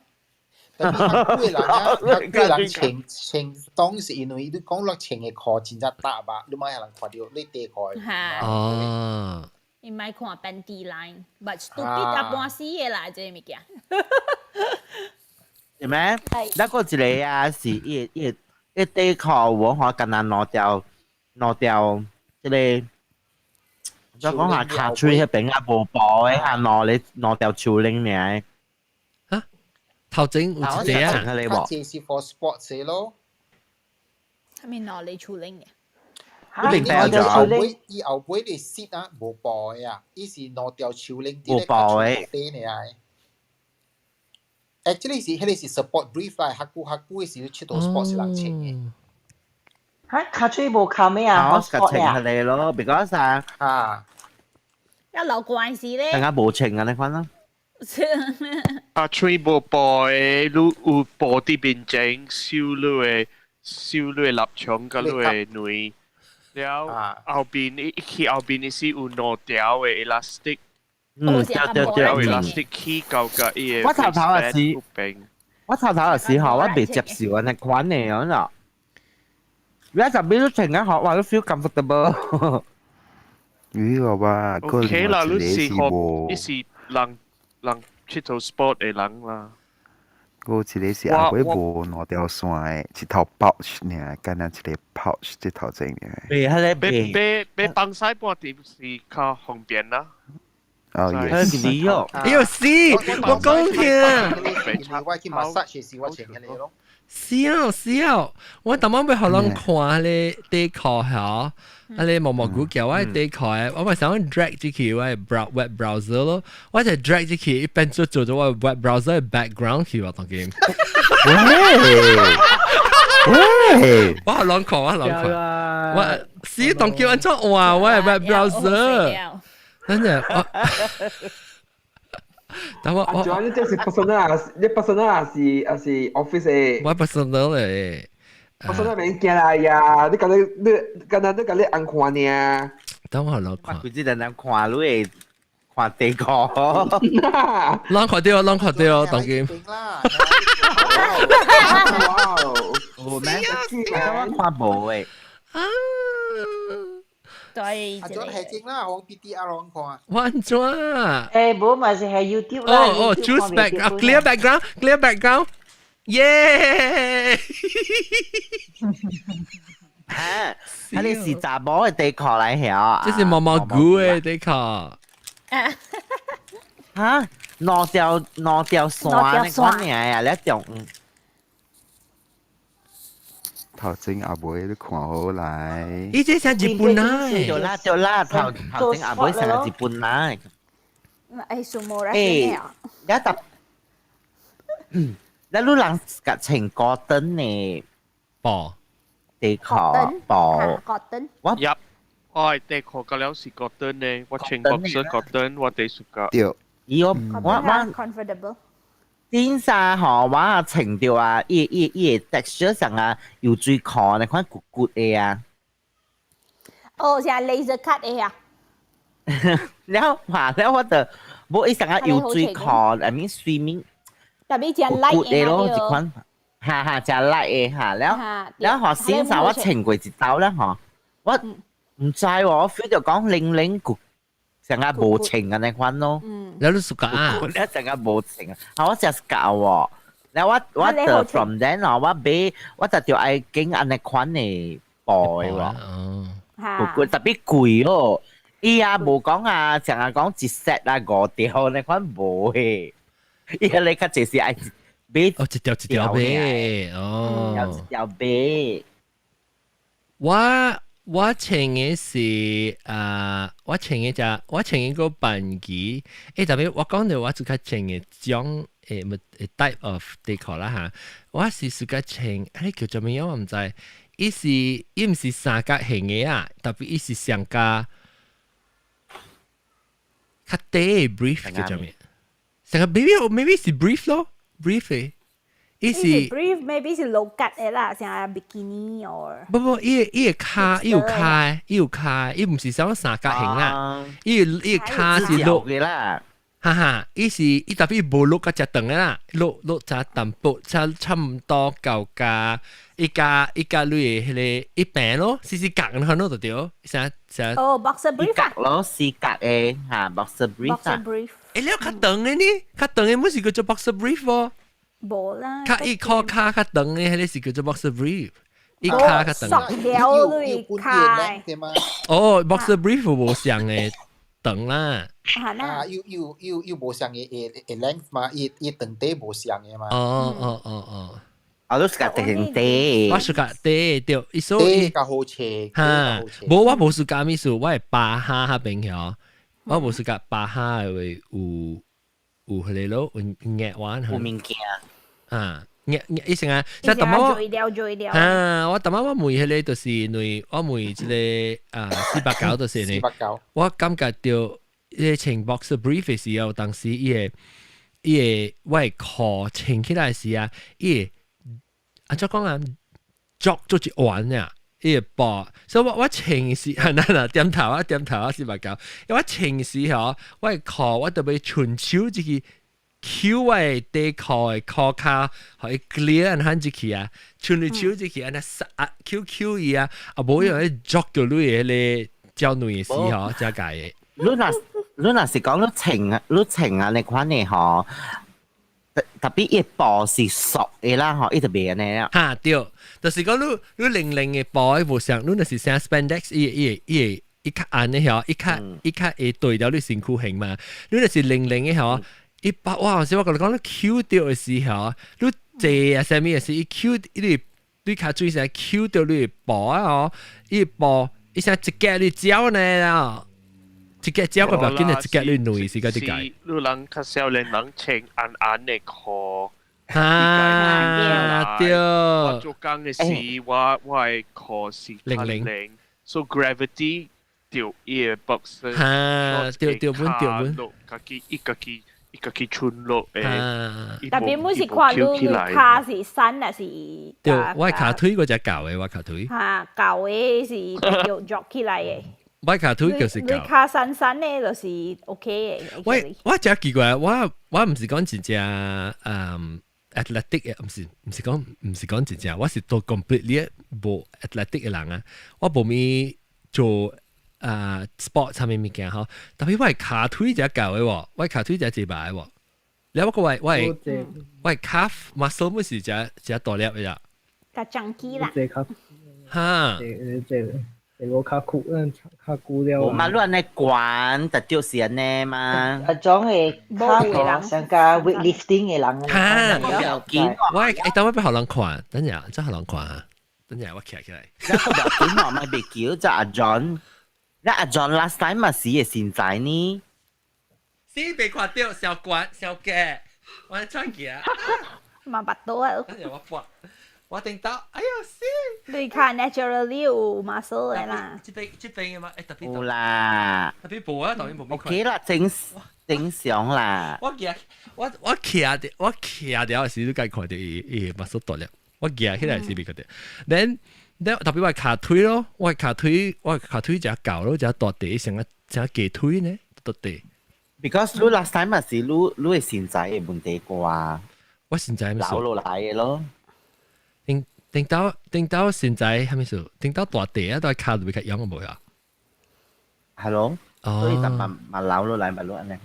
特別較貴人啊，較貴人穿穿，當是因為你講落穿的褲真正大吧，你莫予人看著你底褲。哦。你莫看 panty line，but stupid 啊半死的啦，這个物件。係咩？那個一個啊，是伊伊伊底褲我看敢若兩條兩條，這个再講下跤腿彼邊啊無布的，啊兩個兩條手鏈爾。頭前有一個啊，這是 for sports 的咯。係咪兩個手鏈嘅？你兩條後尾，伊後尾的線啊，無布的啊，伊是兩條手鏈無布的。底爾。Actually 是彼个是 sport brief 啦，較久較久的時佚佗 sport 是人穿的。嚇，跤腿無冚咩啊？我較穿彼个咯，because 啊，啊，一流慣時咧，更加無穿啊，你看咯。跤腿無布的，你有布佇面前，收你的收你的立場佮你的卵，了後邊伊去後邊伊是有兩條的 elastic，嗯，對對對， elastic 起到佮伊的我頭頭也是，我頭頭的時候我袂接受按呢款的，我喏。而家就變咗成間學，話都 feel comfortable。咦，我話 OK 啦，你是學，你是人人佚佗 sport 的人啦。我一個是後尾無兩條線的，一頭 pouch 爾，敢若一個 pouch 這頭前爾。對，彼個買買買放屎半點是較方便啦。哦，yes。哎呦，是，我講聽。我去 massage 時我穿彼個咯。是啊是啊，我逐擺欲予人看彼個底褲嚇，啊你毛毛菇叫我底褲，我咪想 drag 入去我 web browser 咯，我就 drag 入去，一變做做咗我 web browser background 去我當今。喂喂，我予人看，我予人看，我是當叫按怎換我 web browser，真係我。但我我你這是 personal 啊？你 personal 還是還是 office 的？我 personal 咧。 personal 免驚啦呀！你敢若你敢若你共你按看爾。等我來看。佢只能看你會看底褲。攏看著，攏看著，當今。哇！有咩？我看無誒。啊！對，啊，種係正啦，講 BTR 攏看。我按怎？誒，無嘛是係 YouTube 啦。哦哦，choose background，clear background，clear background，耶！嚇！啊，你是查某的底褲來曉？這是毛毛菇的底褲。嚇！兩條兩條線，你看爾啊，你中。頭前阿妹你看好來。伊這像日本啊！對啦對啦，頭頭前阿妹像日本啊。誒，數冇啦。誒，一特，你你人甲穿高登的布底褲布。高登。我入，我底褲個了是高登的，我穿 boxer 高登，我底暑假。對。伊我我我 comfortable。天衫吼，我穿著啊，伊伊伊個 texture 上啊，游水褲那款骨骨的啊。哦，像 laser cut 的啊。了話了，我就無伊上啊游水褲，I mean swimming。特別誠 light 的咯，一款，哈哈，誠 light 的哈，了了吼，先生我穿過一道了吼，我毋知喎，我 feel 著講零零骨。成個無穿按呢款咯，了你 suka 啊？了成個無穿啊，我誠 suka 喎。了我我就 from then 哦，我買我就著愛揀按呢款的布的喎，貴特別貴哦。伊也無講啊，成日講一 set 啊五條那款無的，伊彼個較濟是愛買哦一條一條買哦，一條買。我。我穿的是啊，我穿的只，我穿一個班機，欸，特別我講著我自較穿的種誒，麼 type of 底褲啦嚇，我是自較穿，啊你叫做咩樣我毋知，伊是伊毋是三角形的啊，特別伊是上加較短的 brief 叫做咩？上個 maybe maybe 是 brief 咯，brief 的。伊是 brief maybe 是露骨的啦，像 bikini or 不不，伊伊個跤，伊有跤，伊有跤，伊毋是像三角形啦，伊伊個跤是落嘅啦，哈哈，伊是伊特別無落較誠長的啦，落落誠淡薄，差差毋多夠加一加一加你的彼個一邊咯，四四角咁樣就對，啥啥哦，boxer brief 角咯，四角的嚇，boxer brief boxer brief。欸，了較長的呢？較長的毋是叫做 boxer brief 喎。無啦，較伊跤跤較長的，彼個是叫做 boxer brief，伊跤較長。索條對跤。哦，boxer brief 無相的長啦。啊，有有有有無相的的的 length 嘛？伊伊長短無相的嘛？哦哦哦哦。我都 suka 長短。我 suka 短對，伊所以較好穿。哈，無我無 suka 物事，我會巴哈彼邊曉，我無 suka 巴哈的話有有彼個咯，有壓彎。有物件。啊，壓壓伊成啊，即係淡薄啊，我淡薄我問彼個就是因為我問這個啊489就是呢，我感覺著彼個穿 boxer brief 的時候，當時伊個伊個我的褲穿起來時啊，伊會按怎講啊，作做一彎啊，伊會薄，所以我我穿時係嗱嗱點頭啊點頭啊489，因為我穿時吼，我的褲我特別順手這個。搝我的底褲的褲跤，予伊 clear 按罕入去啊，穿你手入去按呢啊搝搝伊啊，啊無用去捉著你的彼個焦軟的時吼，才解的。你若你若是講你穿啊，你穿啊，你款的吼，特別伊布是索的啦，吼，伊就袂按呢啦。哈對，就是講你零零的布無像，你若是寫 spandex，伊會伊較按的吼，伊較會對著你身軀形嘛。你若是零零的吼，伊把哇，是我共你講，你抾著的時候，你坐啊啥物的時，伊抾伊對跤水時抾著你的布啊吼，伊布伊聲一夾你走呢啦。一夾走個無要緊，一夾你內是個點解？你人較少年人穿暗暗的褲。啊，對。我做工的時，我的褲是零零，so gravity 著伊的 boxer。哈，對對本對本。家己伊家己伊家己穿落的。特別每是看你跤是瘦還是？對，我跤腿嗰隻厚的，我跤腿。哈，厚的是要著起來的。我跤腿就是厚。你跤瘦瘦的就是 OK 的。我真奇怪，我毋是講真正athletic 的，毋是講真正，我是都 completely 無 athletic 的人啊，我無咪做啊 sport 啥物物件吼，特別我的跤腿誠厚的喎，我的跤腿誠濟排的喎，了我個我的 calf muscle 毋是誠誠大粒的啦。較 chunky 啦。哈。這個較久，較久了。無嘛，你按呢懸，就就是按呢嘛。啊種的跤像個 weightlifting 的人。哈，我會等我欲予人看，等下再予人看啊，等下我徛起來。那個不要緊，我咪別叫就阿 John，那阿 John last time 嘛是的身材呢。是袂看著，小懸小嘅，我轉去啊。嘛腹肚啊。等下我撥。我頂到，哎呦死！你看 naturally 有 muscle 的啦。這邊的嘛，欸特別有啦。特別無啊，當然無。 OK 啦，正正常啦。我徛我徛著我徛著時，你該看著伊 muscle 大粒。我徛起來時袂看著。then 特別我跤腿咯，我跤腿誠厚咯，誠大塊，成個成雞腿呢，大塊。 Because 你 last time 嘛是你的身材的問題啩。我身材老落來的咯。頂到現在係咪數？頂到大塊啊，都係跤就會較癢無啊？係咯，所以就嘛嘛老落來嘛落按呢。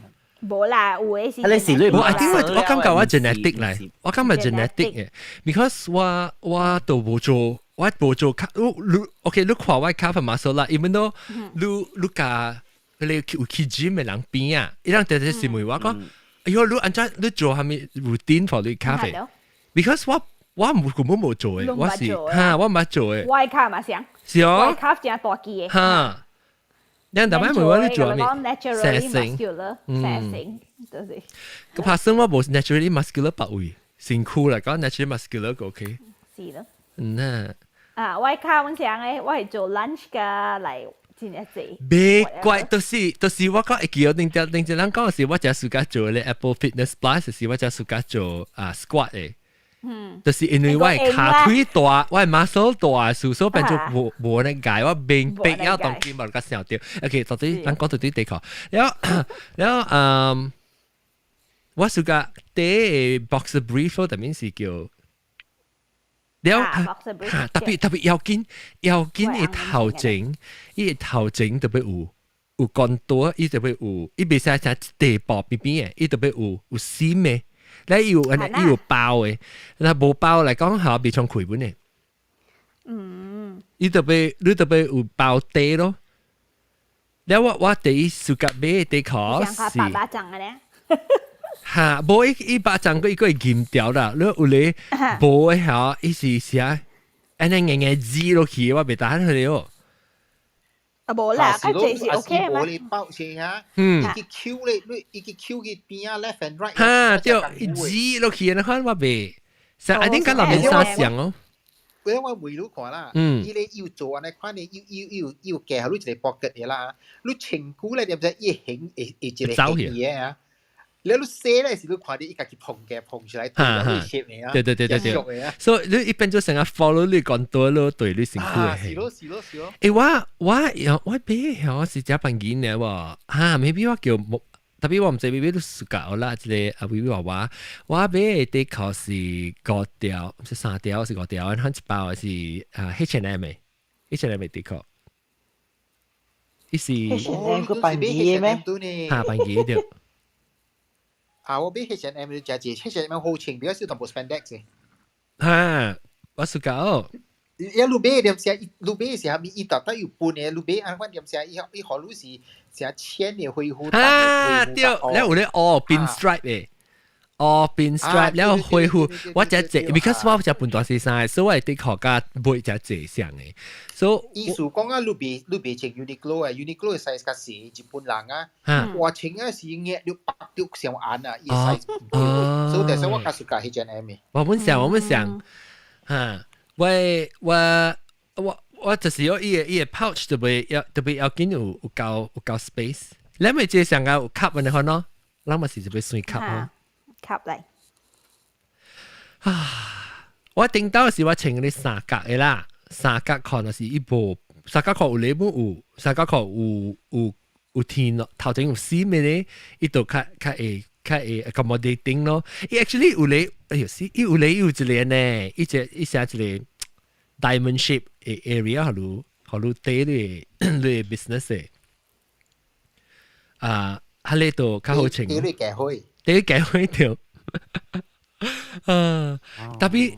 無啦，有的是。你是你我 I think 我感覺我 genetic 來，我感覺 genetic 嘅，because 我都無做，我無做跤，你 OK，你看我跤 muscle 啦，even though 你共你有去 gym 的人比啊，伊人直直是問我講，哎喲，你按怎你做啥物 routine for 你跤的？Because 我無根本無做的，我是哈，我毋捌做的。我跤嘛像，是哦，我跤誠大支的。哈，你逐擺問我你做啥物？ naturally muscular，生就是。個拍算我無 naturally muscular 別位，身軀來講 naturally muscular 個 OK。是咯。嗯啊。啊，我跤阮像的，我係做 lunge 㗎來真正濟。別怪，就是我講會記得頂頂頂一人講是我誠 suka 做咧 Apple Fitness Plus，是我誠 suka 做啊 squat 的。就是因為我的跤腿大，我的 muscle 大，所以變做無呢解，我明白要當今無較想著。OK，到底咱講到底地殼，然後我 suka 第 boxer brief 特別是叫，了特別要緊要緊伊頭前，伊頭前特別有關多，伊特別有，伊袂使成一塊布邊邊的，伊特別有線的。你有按呢伊有包的，那無包來講，吼袂衝開本的。伊特別有包底咯。了我第一 suka 買的底褲是，白巴掌的咧。哈，無伊巴掌個伊個會嚴掉啦。你有咧無的吼，伊是啥？按呢硬硬擠落去，我袂當佢哋哦。啊，無啦，較濟是 OK 嘛。無你包先啊，伊去抾咧，你伊去抾去邊啊 left and right。哈，對，伊擠落去，你看我袂。上一定佮內面衫像哦。嗰我問你看啦，伊咧要做按呢款咧，要夾予你一個 pocket 的啦，你穿久咧，點知伊形會一個形的啊？你洗咧時，你看著伊家己膨嘅膨出來，對對啊，對對對對對，所以你一般就成日 follow 你講多咯，對你辛苦嘅。是咯是咯是咯。欸，我買我是食飯見嘅喎，哈，maybe 我叫特別我毋知 maybe 你 suka 啦，這個阿威威娃娃，我買的底褲是五條，是三條是五條，然後一包是啊 H&M 的 H&M 的底褲，伊是 H&M 個辦機的咩？哈，辦機的。啊，我買 H&M 就食濟，H&M 好穿，比較少淡薄 spandex 嘅。哈，我 suka 哦。一路買點寫，路買是啥物？伊特特有分的，路買按款點寫，伊伊予你是寫淺的恢復。啊，對，了有咧哦，pinstripe 的。哦，pinstripe 了恢復，我只濟，because 我只半大細衫，所以我的確較買只濟項的。所以意思講啊，你袂穿 Uniqlo 啊，Uniqlo 的 size 較細，日本人啊，我穿啊是硬你白到上硬啊，伊 size 唔對，所以但是我較 suka H&M 的。我本想，我本想，哈，我我我我就是要伊個 pouch 特別要特別要緊有夠 space。你咪這上個有卡的款咯，咱嘛是特別算卡咯。卡嚟。啊！我頂到時我穿嗰啲三角的啦，三角褲就是一部三角褲有禮物有，三角褲有天咯，頭前有閃的咧，伊就較會 accommodating 咯。伊 actually 有咧，哎呦，是伊有咧有一個呢，伊隻伊寫一個 diamond shape 的 area，予你綴你 business 的。啊，彼個就較好穿。綴你家伙。綴家伙對。啊，特別，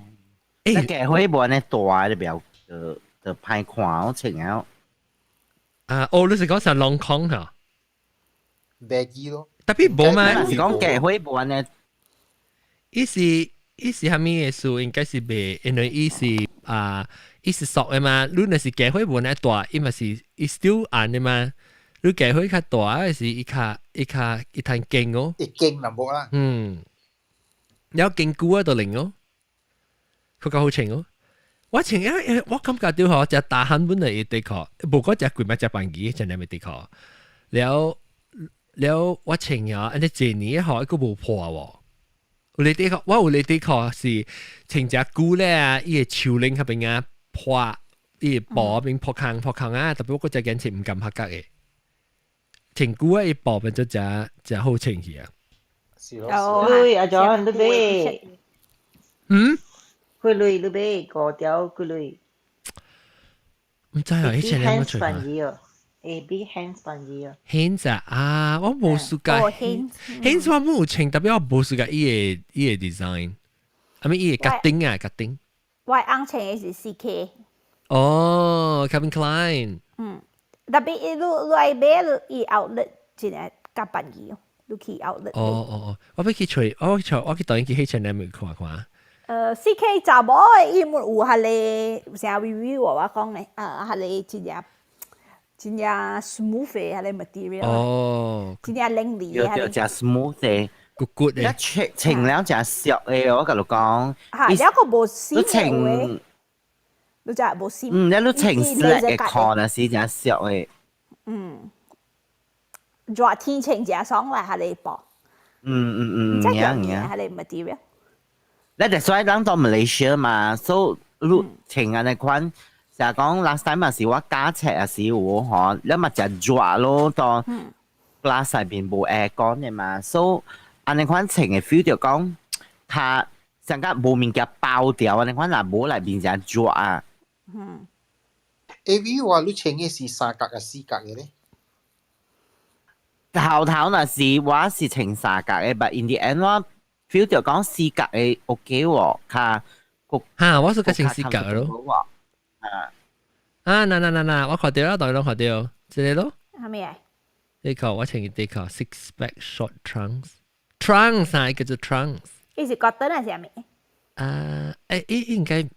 欸，家伙無按呢大就比較就歹看，我穿了。啊，哦，你是講成镂空嚇？baggy 咯。特別無嘛？是講家伙無按呢。伊是啥物意思？應該是袂，因為伊是啊，伊是塑的嘛。你若是家伙無按呢大，伊嘛是伊 still 按的嘛。你家伙較大，是伊較伊趁勁哦。會勁淡薄啦。嗯，了堅久啊，就靈哦，佢較好穿哦。我穿欸，我感覺到嗬，隻大漢本來的確，無講隻貴嘛，隻便宜，真係咪的確。了了，我穿啊，按呢一年嗬，閣無破喎。有咧的確，我有咧的確是穿隻久咧，伊個手領彼邊啊破，伊個布邊破空破空啊，特別我嗰隻顏色毋甘合格的。穿久啊，伊布變做誠誠好穿去啊。是咯。對，阿 John，你買。嗯？幾鐳你買五條幾鐳？毋知啊，以前你有冇出過？A B Hanes 便宜哦。 Hanes 啊，啊，我無 suka。Hanes 我冇穿，特別我無 suka 伊個 design，啊咪伊個 cutting 啊 cutting。我翁穿的是 CK。哦，Calvin Klein。嗯，特別伊你愛買伊 outlet 真係較便宜哦，你去 outlet。哦哦哦，我欲去揣，我去當然去 H&M 看看。 CK 查某的伊們有彼個啥 review 我講咧，啊，彼個真正真正 smooth 的彼個 material。哦。真正靚麗的。對對，誠 smooth 的，骨骨的。一穿穿了誠俗的，我共你講。嚇，了閣無閃的。你知無閃？嗯，你穿 slack 的褲若是誠俗的。嗯。熱天穿誠爽啦，彼個布。嗯嗯嗯，啱啱。彼個 material。你就所以咱到馬來西亞嘛，所以你穿按呢款，成日講 last time 嘛是我駕車也是有吼，你嘛誠熱咯，當 class 內面無 aircon 的嘛，所以按呢款穿的 feel 就講，較上較無物件包掉，按呢款若無內面誠熱啊。嗯。 A V 話你穿的是三角啊四角的咧？頭頭若是我是穿三角的，but in the end 我 feel 到講四角的 OK 喎，較哈，我是較穿四角咯。啊啊，嗱嗱嗱嗱，我看到啦，當然看到，這個咯。啥物啊？呢個我穿呢個 six pack short trunks，trunks 啊，叫做 trunks。伊是 cotton 還是啥物？啊，欸，應該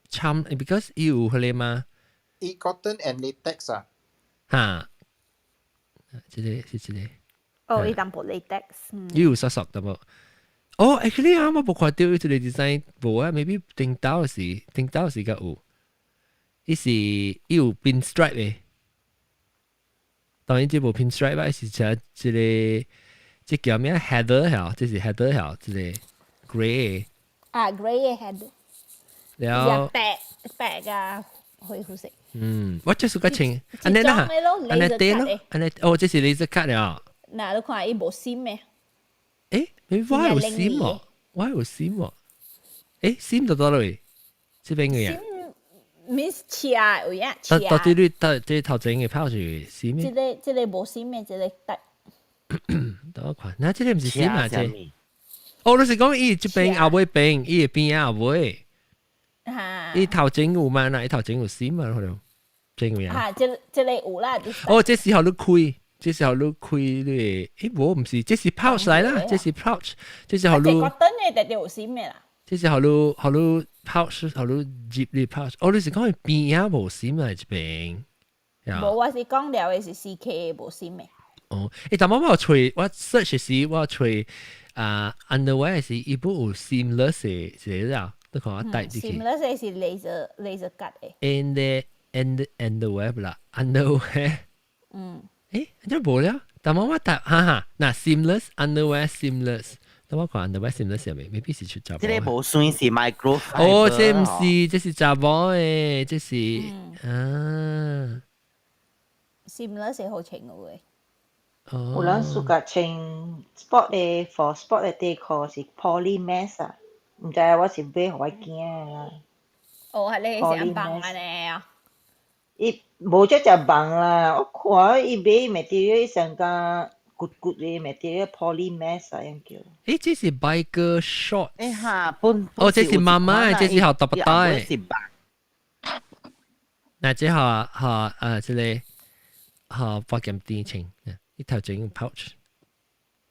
參，because 伊有彼個嘛。伊 cotton and latex 啊。哈，這個是這個。哦，伊淡薄 latex。伊有索索的無？哦，actually 啊，我無看到這個 design 無啊，maybe 頂到時較有。伊是伊有 pinstripe 的，當然這無 pinstripe 啊，是這這個這叫咩 heather 嚇，這是 heather 嚇，這個 grey。啊，grey 的 heather。了。白白佮灰灰色。嗯，我就是個穿，按呢啦，按呢對咯，按呢哦，這是 laser cut 了。嗱，你看伊無閃的。欸，我有閃喎，我有閃喎。欸，閃到佗落？這邊個呀？ means 斜有影斜。到底你到這頭前嘅泡是閃咩？這個這個無閃的，這個得。等我看，那這個毋是閃啊？這哦，你是講伊這邊後尾邊，伊邊啊後尾。伊頭前有嘛？嗱，伊頭前有線嘛？可能正有嚇，這個有啦。哦，這時候你開，這時候你開你，誒，無毋是，這是 pouch 來啦，這是 pouch，這是予你。這個燈的特有線的啦。這是予你予你 pouch，予你入你 pouch。哦，你是講伊邊仔無線嘛？這邊。無，我是講了的是 CK 無線的。哦，誒，但我我揣我 search 時我揣啊 underwear 是伊本有 seamless 的，是啦，你看我帶入去。 seamless 是 laser cut 的。 And underwear 啦，underwear。誒，這無了，但我我答哈哈，嗱 seamless underwear seamless，等我看 underwear seamless 係咪？maybe 是出查某。這個無算是 micro。哦，這毋是，這是查某的，這是啊。 seamless 是好穿嘅。有人 suka 穿 sport 的 for sport 的底褲是 poly mesh 啊，毋知我是買予我囝啦。哦，係你是綁按呢啊？伊無這隻網啦，我看伊買 material 上加骨骨的 material poly mesh 啊，樣叫。誒，這是 biker short。誒哈，本哦，這是媽媽，這是學特別大。是吧？那這學學啊，這個學保險店穿，伊頭前用 pouch，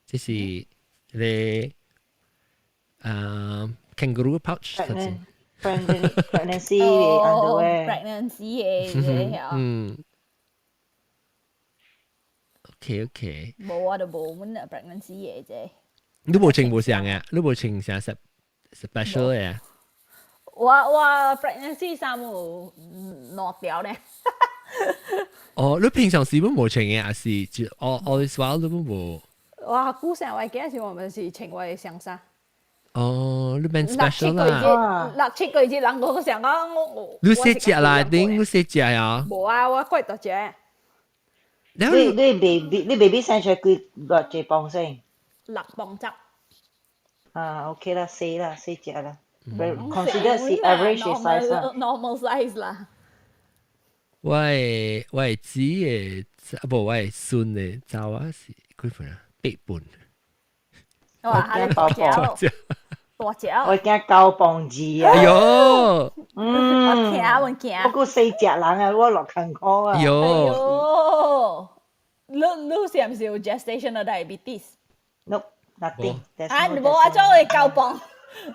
這是這個啊 kangaroo pouch。 Pregnancy underwear。 pregnancy 嘅嗯。OK OK。無我就無阮啊 pregnancy 嘅啫。你無穿無像嘅，你無穿啥 special 嘅？我 pregnancy 衫有兩條咧。哦，你平常時本無穿嘅，還是就 all this while 你本無？我古成我記時我咪是穿我的上衫。哦，你免 special 啦。六七個月人個想講我。你細隻啦，頂你細隻啊？無啊，我怪大隻。你 baby 你 baby 生出來幾偌濟磅先？ 6磅十。啊，OK 啦，細啦，細隻啦。Consider 是 average size 啦。 normal size 啦。我的姊的，啊無我的孫的查某是幾份啊？8磅。哇！你大隻，大隻。我驚9磅2啊！哎喲，嗯，我驚我驚。不過細隻人啊，我落艱苦啊。喲。你是毋是有 gestational diabetes？ No, nothing. 啊，無啊，怎會9磅？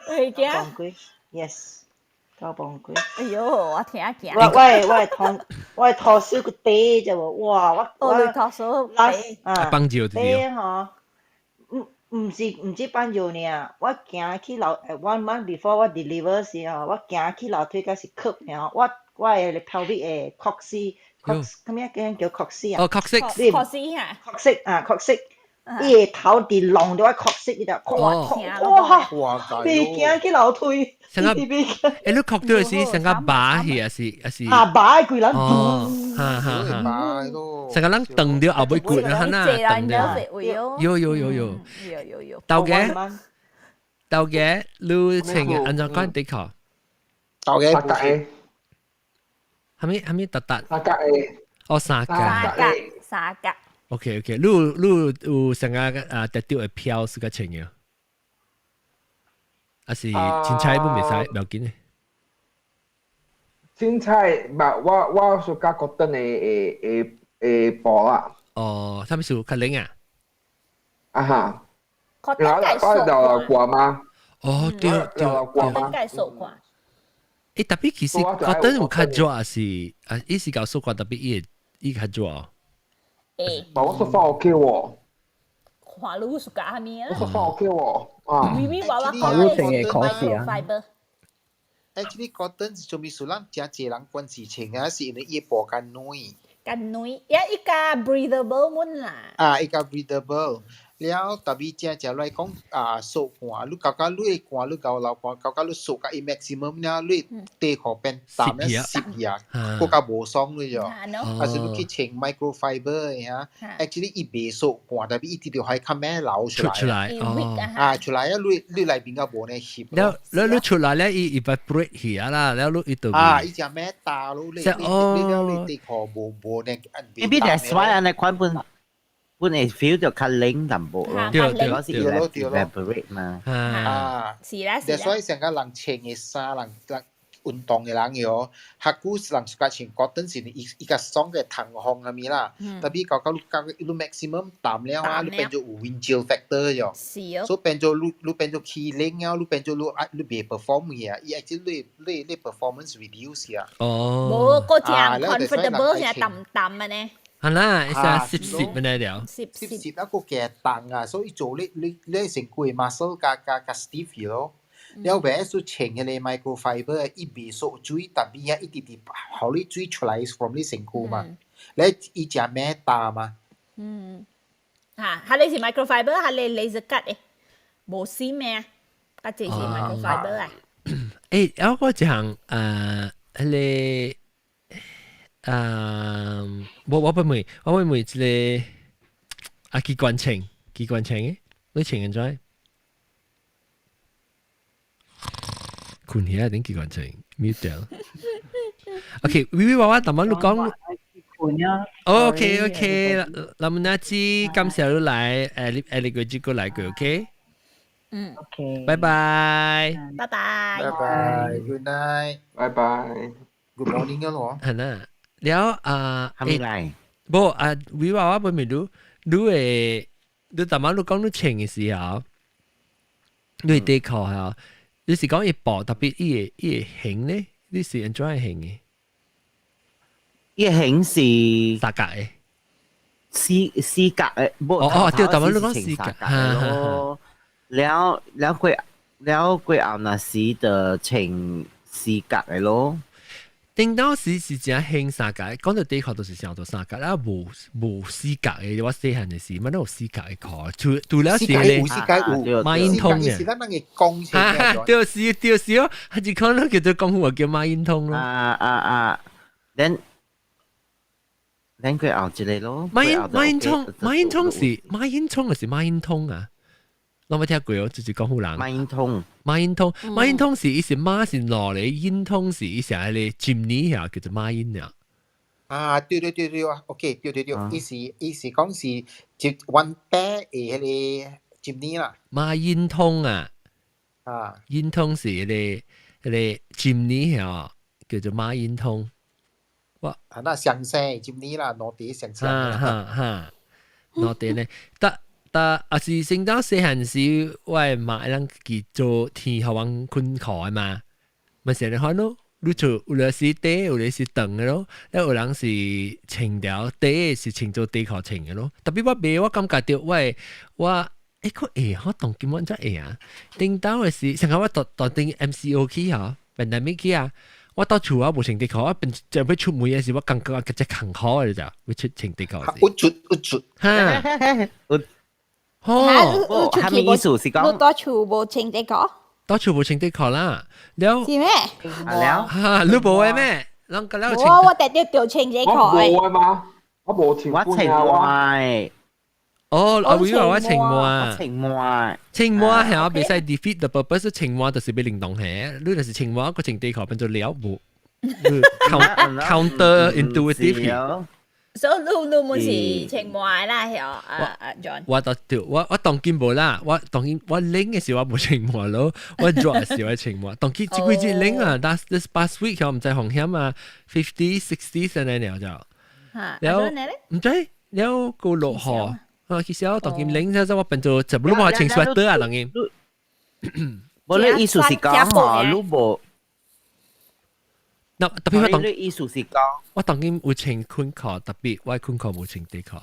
會驚？Yes，9磅幾。哎喲，我聽驚。我頭手個底就無，哇！我我頭手底啊，放尿底吼。唔是唔止放尿爾，我行去樓 one month before 我 deliver 時候，我行去樓梯嗰時咳爾，我的 pelvic 的 coccyx cox 咩叫叫 coccyx 啊？哦，coccyx coccyx 啊，coccyx 啊，coccyx，伊個頭佇弄到我 coccyx 伊就哇哇，袂驚去樓梯，成個欸，你咳到時成個拔去，還是還是？啊，拔規人，哦，哈哈哈，成個人斷掉後尾骨啊，哈那斷掉，有有有有，有有有。豆嘅豆嘅，你穿按怎款底褲？豆嘅三角的，係咪係咪特特？三角的，哦，三角，三角，三角。 OK OK，你有成個啊特掉的票是個穿嘅？還是凊彩本袂使，無要緊的。凊彩，無我 suka cotton 的的的布啦。哦，啥物事較冷啊？啊哈。然後我就掛嗎？哦，對對對。該數掛。欸，特別其實 cotton 有較熱還是啊？伊是搞數掛，特別伊會伊較熱哦。欸。無我說法 OK 喎。看你 suka 啥物啊？我說法 OK 喎。啊。微微娃娃講的是 microfiber。 Actually cotton 是做咩事？咱誠濟人關事情啊，是因為伊布較軟。較軟，也伊較 breathable 滿啦。啊，伊較 breathable。了特別正正來講啊，縮汗，你感覺你的汗，你夠流汗，感覺你縮到伊 maximum 了，你底褲變淡了濕去啊，閣較無爽了喲。還是你去穿 microfiber 的啊，actually 伊袂縮汗，特別伊直直可以較咩流出來。出來哦。啊，出來啊，你內面較無呢濕。了了你出來咧，伊 evaporate 去啊啦，了你伊就。啊，伊只咩大咯，你了你底褲無呢。 Maybe that's why 按呢款本。本來 feel 就較冷淡薄咯，對對嗰是對咯對咯 evaporate 嘛。啊，是啦是啦。所以成個人穿嘅衫，人人運動嘅人喲，較久人較穿 cotton 是伊伊較爽嘅通風啥物啦，特別到到你到你 maximum 淡了啊，你變做有 wind chill factor 喲。是哦。所以變做你你變做起冷了，你變做你啊你袂 perform 去啊，伊 actually 你你你 performance reduce 啊。哦。無個正 comfortable 係淡淡嘅呢。係啦，一下濕濕嘅呢條。濕濕濕一個加重啊，所以做你你你成個 muscle 加加加 stiff 咯。了尾數穿迄個 microfiber，伊袂縮水，但邊啊一直直予你水出來 from 你身軀嘛。你伊食咩大嘛？嗯，嚇，係你是 microfiber，係你 laser cut 嘅，無絲咩啊？啊，這是 microfiber 啊。欸，我一項迄個我我不問，我會問這個啊機關槍，機關槍嘅，你穿按怎？困起來頂機關槍，mute 掉。OK，微微娃娃，淡薄你講。OK OK，那麼那次感謝你來，誒你誒你個這個來過，OK？嗯，OK。拜拜。拜拜。拜拜，Good night。拜拜。 Good morning 啊，咯。係啦，了啊，係咪來？無啊，微娃娃不咪你，你會你淡薄你講你穿嘅時候，你底褲嚇，你是講伊薄，特別伊個伊個型咧，你是按怎型嘅？伊型是三角嘅，四四角嘅，無哦哦，對，淡薄你講四角咯。了了過了過後，若是就穿四角嘅咯。頂當時是真興三角，講到底褲都是上到三角，啊無無四角嘅，我細漢嘅時，乜都有四角嘅褲，除除了是咧，馬英通嘅，是咱人嘅講起，對是對是哦，係一可能叫做講話叫馬英通咯。啊啊啊！咱咱過後一個咯。馬英馬英通馬英通是馬英通還是馬英通啊？攏沒聽過哦，就是廣府人。馬英通，馬英通，馬英通是伊是馬是兩個，英通是伊是迄個金尼啊，叫做馬英啊。啊，對對對對，OK，對對對，伊是伊是講是一 one pair 的彼個金尼啦。馬英通啊，啊，英通是彼個彼個金尼啊，叫做馬英通。哇，啊，那相聲金尼啦，攞啲相聲。哈哈哈，攞啲呢，得。但啊是先當細漢時，我的媽會當去做天予阮困褲的嘛，嘛是按呢款咯。你做有的是短，有的是長的咯。了有人是穿條短的，是穿做短褲穿的咯。特別我買，我感覺著我的我欸，閣會我當今按怎會啊？頂當的是，像講我當當頂 MCO 去吼，pandemic 去啊，我到厝我無穿短褲，我變就欲出門的時，我感覺較艱苦的就，欲出穿短褲。有出有出，哈，有。哦，哈咪意思是講，你蹛厝無穿短褲？蹛厝無穿短褲啦，了是咩？了，哈，你無的咩？攏個了我我特別著穿短褲我無的嘛，我無穿，我穿襪。哦，阿偉話我穿襪，穿襪，穿襪係我袂使 defeat the purpose，穿襪就是欲靈動下，你若是穿襪，閣穿短褲變做了無，counter intuitive。所以你你們是穿襪啦，係啊啊 John。我都對，我我當今無啦，我當今我冷嘅時我無穿襪咯，我熱嘅時我穿襪。當今這幾日冷啊，that's this past week 我毋知風險啊，50 60 先來了就。了毋知了閣落雨，啊其實我當今冷，所以我變做就你無穿 sweater 啊，當今。無你意思是講吼，你無。那特別我當你意思是講，我當今有穿困褲，特別我困褲無穿短褲。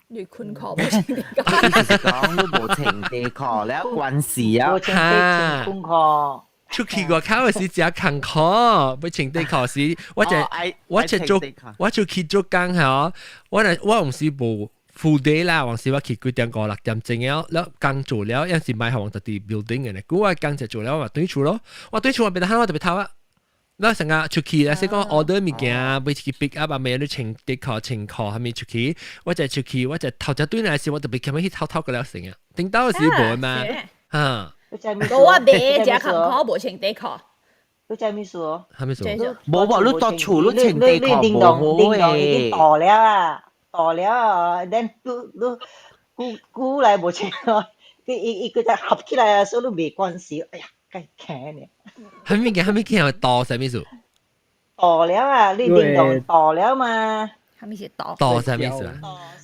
你困褲無穿短褲。意思是講你無穿短褲，了關係啊。無穿短褲褲。出去外口的時誠艱苦，欲穿短褲時，我就我就做我就去做工吼，我若我有時無 full day 啦，有時我去幾點五六點鐘了，了工做了，有時買予阮佇 building 的呢，古我工就做了，我轉厝咯，我轉厝我變得我特別頭啊。咱成日出去，若是講 order 物件，欲去 pick up 啊，咩你穿短褲穿褲，啥物出去，我就出去，我就頭一轉來時，我特別欠去偷偷個了成啊，頂到時無嘛，哈。無我袂誠艱苦，無穿短褲。你知咩事哦？啥物事？無無，你蹛厝你穿短褲無好已經大了啊！墮了，then 你你久久來無穿，佢伊伊佢就合起來啊，所以你袂關事。哎呀，該驚呢。係咩嘅？係咩嘅？墮啥物事？墮了啊！你電動墮了嘛？係咪是墮？墮啥物事啊？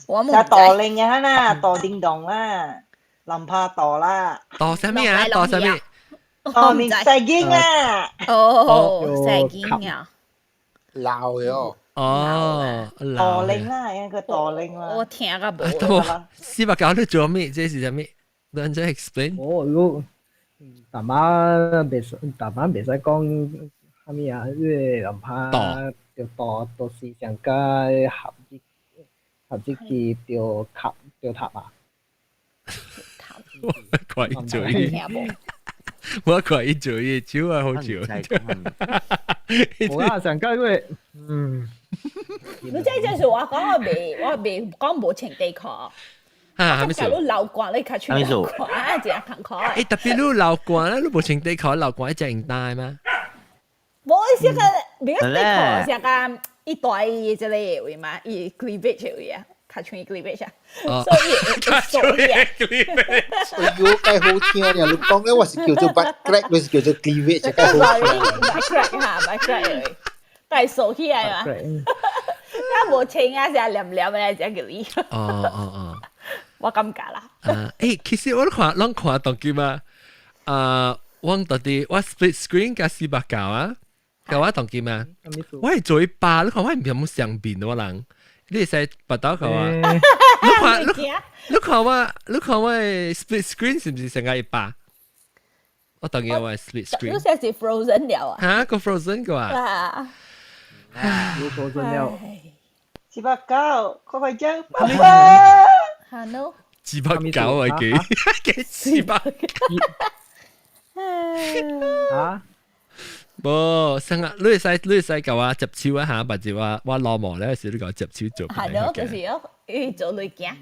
我冇就墮鈴啊啦，墮電動啦，林怕墮啦。墮啥物啊？墮啥物？哦，面細經啦。哦，細經啊。老喲。哦，墮鈴啦，一個墮鈴啦。我聽個無。 489你做咩？這是啥物？你再 explain。哦，如大媽袂使，大媽袂使講啥物啊？你林怕就墮，都是上加合入合入去就吸就塔啊。我看伊做伊，我看伊做伊手啊好笑。無啊，上加個嗯。你這就是我講我袂我袂講無穿底褲。啊，咩事？你流汗，你較穿流汗啊，真艱苦。欸，特別你流汗咧，你無穿底褲，流汗會真大嗎？無，是個別個底褲，是個一大伊這個位嘛，伊 cleavage 位啊，較穿 cleavage 啊，所以會會哎呦，該好聽啊！你講咧，我是叫做 butt crack，你是叫做 cleavage，該好聽。 butt crack 哈，butt crack 該掃起來嘛。啊，無穿啊，成黏黏的，只叫伊。哦哦哦。我感覺啦。啊，欸，其實我看，攏看當今啊，啊，我到底我 split screen 加489啊，甲我當今啊，我係做一巴，你看我唔係冇上邊我人，你會使拔到個啊？你看，你你看我，你看我 split screen 是唔是成個一巴？我當今我 split screen。你現在是 frozen 了啊？嚇，個 frozen 個啊？啊，有 frozen 了。 489，快快講，爸爸。 Hello。 490啊，幾幾490？啊？無，成日你會使你會使共我接手啊嚇，或者我我老毛咧時你共我接手做。係咯，就是咯，伊做你驚。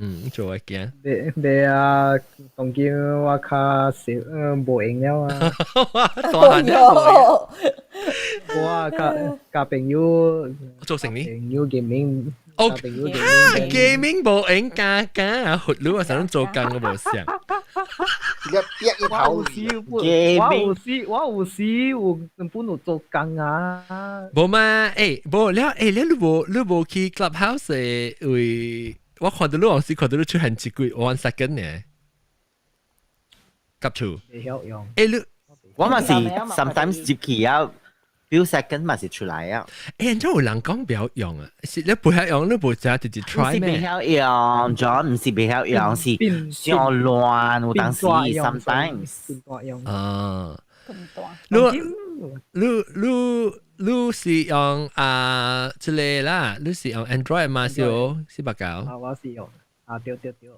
嗯，做我驚。袂袂啊，當今我較少，嗯，無閒了啊。大漢了。我甲甲朋友做生意。朋友 gaming。哦，gaming 無閒加加啊，活路啊，想做工都無想。一一頭我有時我有時有本有做工啊。無嘛，欸，無了，欸，你無你無去 clubhouse 的位，我看到你有時看到你出現一幾 one second 呢，夾住。袂曉用。欸，你我嘛是 sometimes 入去啊。few second 嘛是出來啊！欸，怎有人講不曉用啊？是你不曉用，你無知直接 try 咩？唔是不曉用，John 唔是不曉用，是上亂有當時 sometimes。啊，你你你你是用啊這個啦？你是用 Android 嘛？是哦，489。啊，我是用啊，對對對。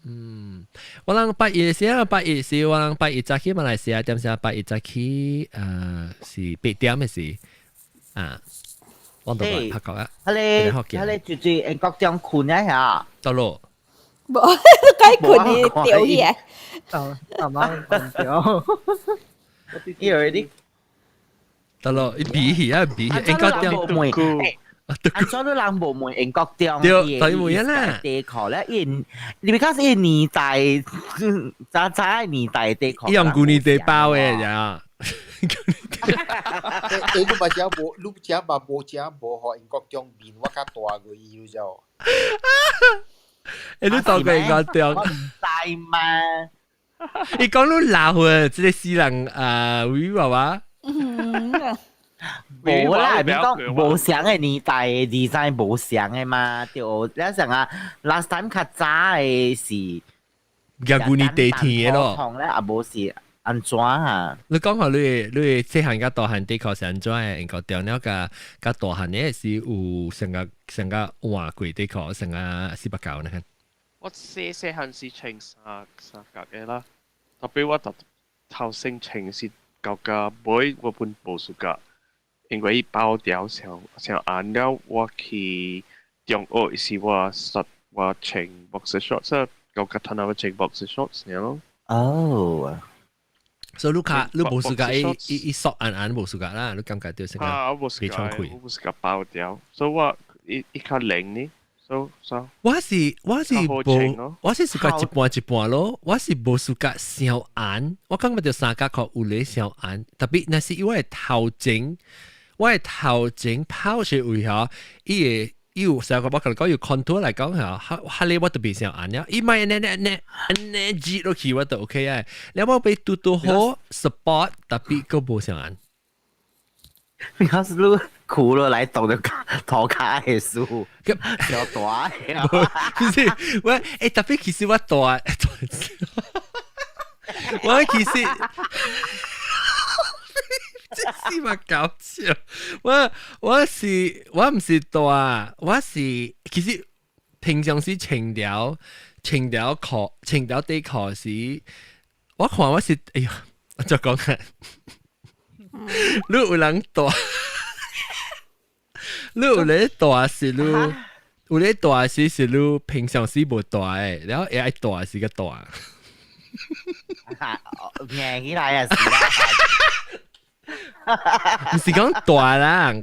嗯，我人拜一時啊，拜一時我人拜一早去馬來西亞，點時拜一早去，是8點的時，啊，我都來拍過啊。佢咧佢咧住住英國中困一下。得咯。無，該困的掉起來。啊，阿媽困掉。因為你得咯，伊比起啊比起，英國中問。安怎你人無問英國中？對，對問啦。底褲咧，伊你 because 伊年代，早早年代底褲。伊用舊年底包的呀。欸，你嘛食無，你食嘛無食無，予英國中面我較大過伊，你知無？欸，你大過英國中？我毋知嘛。伊講你老啊，這個死人啊，微娃娃。無啦，你講無相的年代的 design 無相的嘛，對，你想啊，last time 較早的是，舊年地天的咯，咧啊無是按怎啊？你講下你你細漢佮大漢的確是按怎的？英國掉了佮佮大漢的是有成個成個換過的確成個489呢？我細細漢是穿三三角的啦，特別我頭頭先穿是到甲尾我本無 suka。因為伊包掉上上暗了，我去中學時我實我穿 boxer shorts，到甲頭我穿 boxer shorts 爾咯。哦，所以你較你無 suka 伊伊伊縮暗暗無 suka 啦，你感覺到成個啊，我無 suka，我無 suka 包掉，所以我伊伊較冷呢， So so 我是較好穿咯。無，我是 suka 一半一半咯。我是無 suka 傷硬，我感覺著衫較褲有咧傷硬，特別若是我的頭前，我的頭前泡是為何伊會伊有成個我共你講有 contour 來講嚇，哈哈咧我特別傷硬了，伊莫按呢按呢按呢擠落去我就 OK 啊。了我欲拄拄好 support，特別閣無傷硬。 Because 你褲落來動就塗跤會輸，小大的。不是，我特別其實我大，我其實這是嘛搞笑。我毋是大，我是其實平常時穿條穿條褲穿條底褲時，我看我是哎呀，我再講下，你有人大，你有咧大是你有咧大時是你平常時無大的，然後會愛大是個大。硬起來啊是啦。毋是講大啦，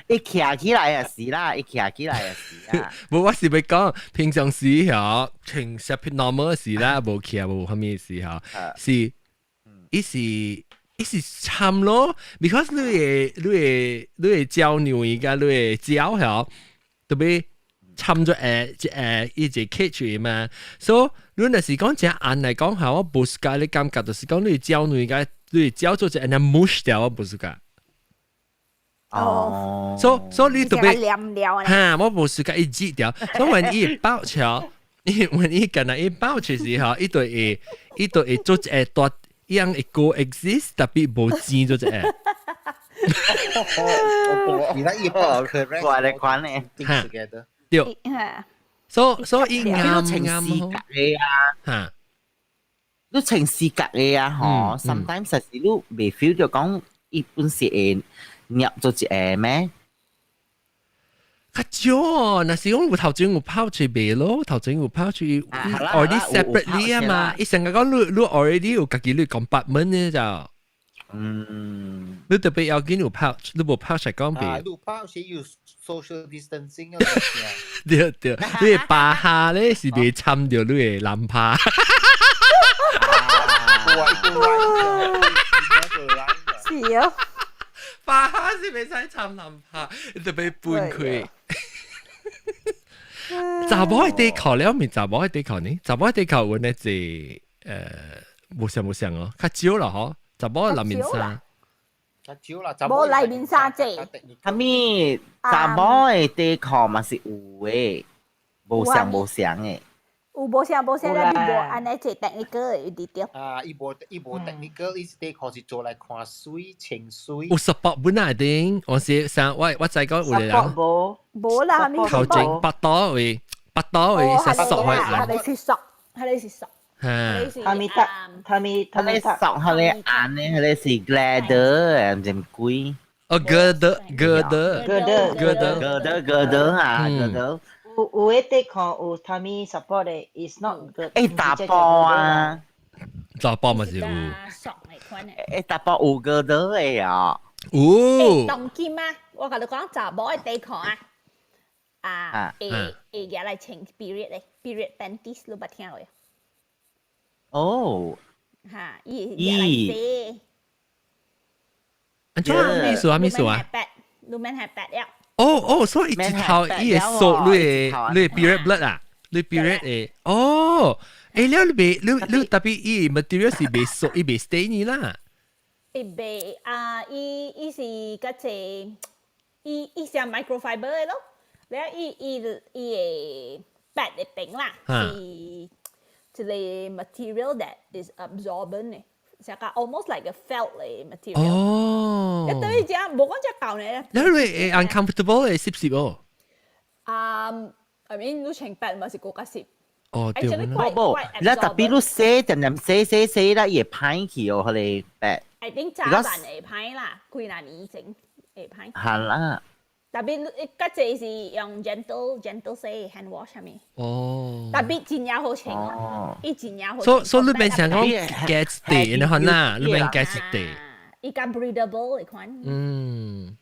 一徛起來啊是啦，一徛起來啊是啦。無，我是欲講平常時吼，穿 normal 時啦，無徛無啥物時吼，是伊是伊是參咯，because 你的膠尿佮你的膠吼，特別參咗一隻 catch 嘛，所以你若是講誠硬來講吼，我無 suka 你感覺就是講你的膠尿佮你的膠做一按呢 mush 掉，我無 suka。哦，所以你特別黏了。哈，我無 suka 伊擠掉，所以when 伊包橋，伊 when 伊敢若伊包出時吼，伊就會做一個大，伊樣會 coexist，特別無錢做一個。而家伊包 correct，怪你款咧，哈，對，所以啱穿絲格的啊，哈，你穿絲格的啊，吼，sometimes 實是你袂 feel 著講，伊本是會捏做一個咩？較少哦，若是講有頭前有 pouch 袂咯，頭前有 pouch already separately 啊嘛，伊成個講你 already 有家己你 compartment 呢就，你特別要緊有 pouch，你無 pouch 係講袂。啊，你 pouch 有 social distancing 啊。對對，你的巴哈咧是袂參著你的男拍。哇，一個是啊。巴哈是袂使參男拍，特別分開。查某的底褲了，咪查某的底褲呢？查某的底褲有呢是無相無相哦，較少啦嗬。查某內面衫，較少啦，無內面衫濟。啥物查某的底褲嘛是有的，無相無相的。有無相無相，但是無按呢濟 technical 的有佇啊，伊無 technical，伊是底褲是做來看媠穿媠。有 support 本來定，我是上我知講有個人。無無啦，咪頭前腹肚位，腹肚位是索開眼。彼個是索，彼個是索。嚇！他咪得，他咪他咪索，彼個眼呢，彼個是 glider，毋是鬼。哦，girder girder girder girder girder girder 啊，girder。有有的底褲有他咪 support 的，is not good。欸，查埔啊，查埔嘛是有。欸，查埔有 girder 的啊。有。當今啊，我共你講查某的底褲啊，啊，會會舉來穿 period 的 period panties，你捌聽過？哦。哈，伊會舉來洗。按怎啊？意思啊？意思啊？你免係白了。哦哦，所以一頭伊會索你的 period blood 啊，你 period 的哦，欸了你袂你你特別伊 material 是袂索，伊袂 stain 你啦。伊袂啊，伊伊是較濟，伊伊是 microfiber 的咯，了伊伊伊的 pad 的頂啦，是一個 material that is absorbent 的。成個 almost like a felt 的 material。哦。一對只無講只舊呢。你會 uncomfortable 會濕濕哦。啊，I mean 你穿 pad 嘛是閣較濕。哦，對。無無，你特別你洗點點洗洗洗啦，伊會歹去哦，彼個 pad。 I think 早晚會歹啦，幾若年前會歹。係啦。特別你較濟是用 gentle gentle 洗 hand wash 啥物。哦。特別真正好穿哦，伊真正好。所以你變成講 get 地，然後啦，你變 get 地。伊較 breathable 的款。嗯。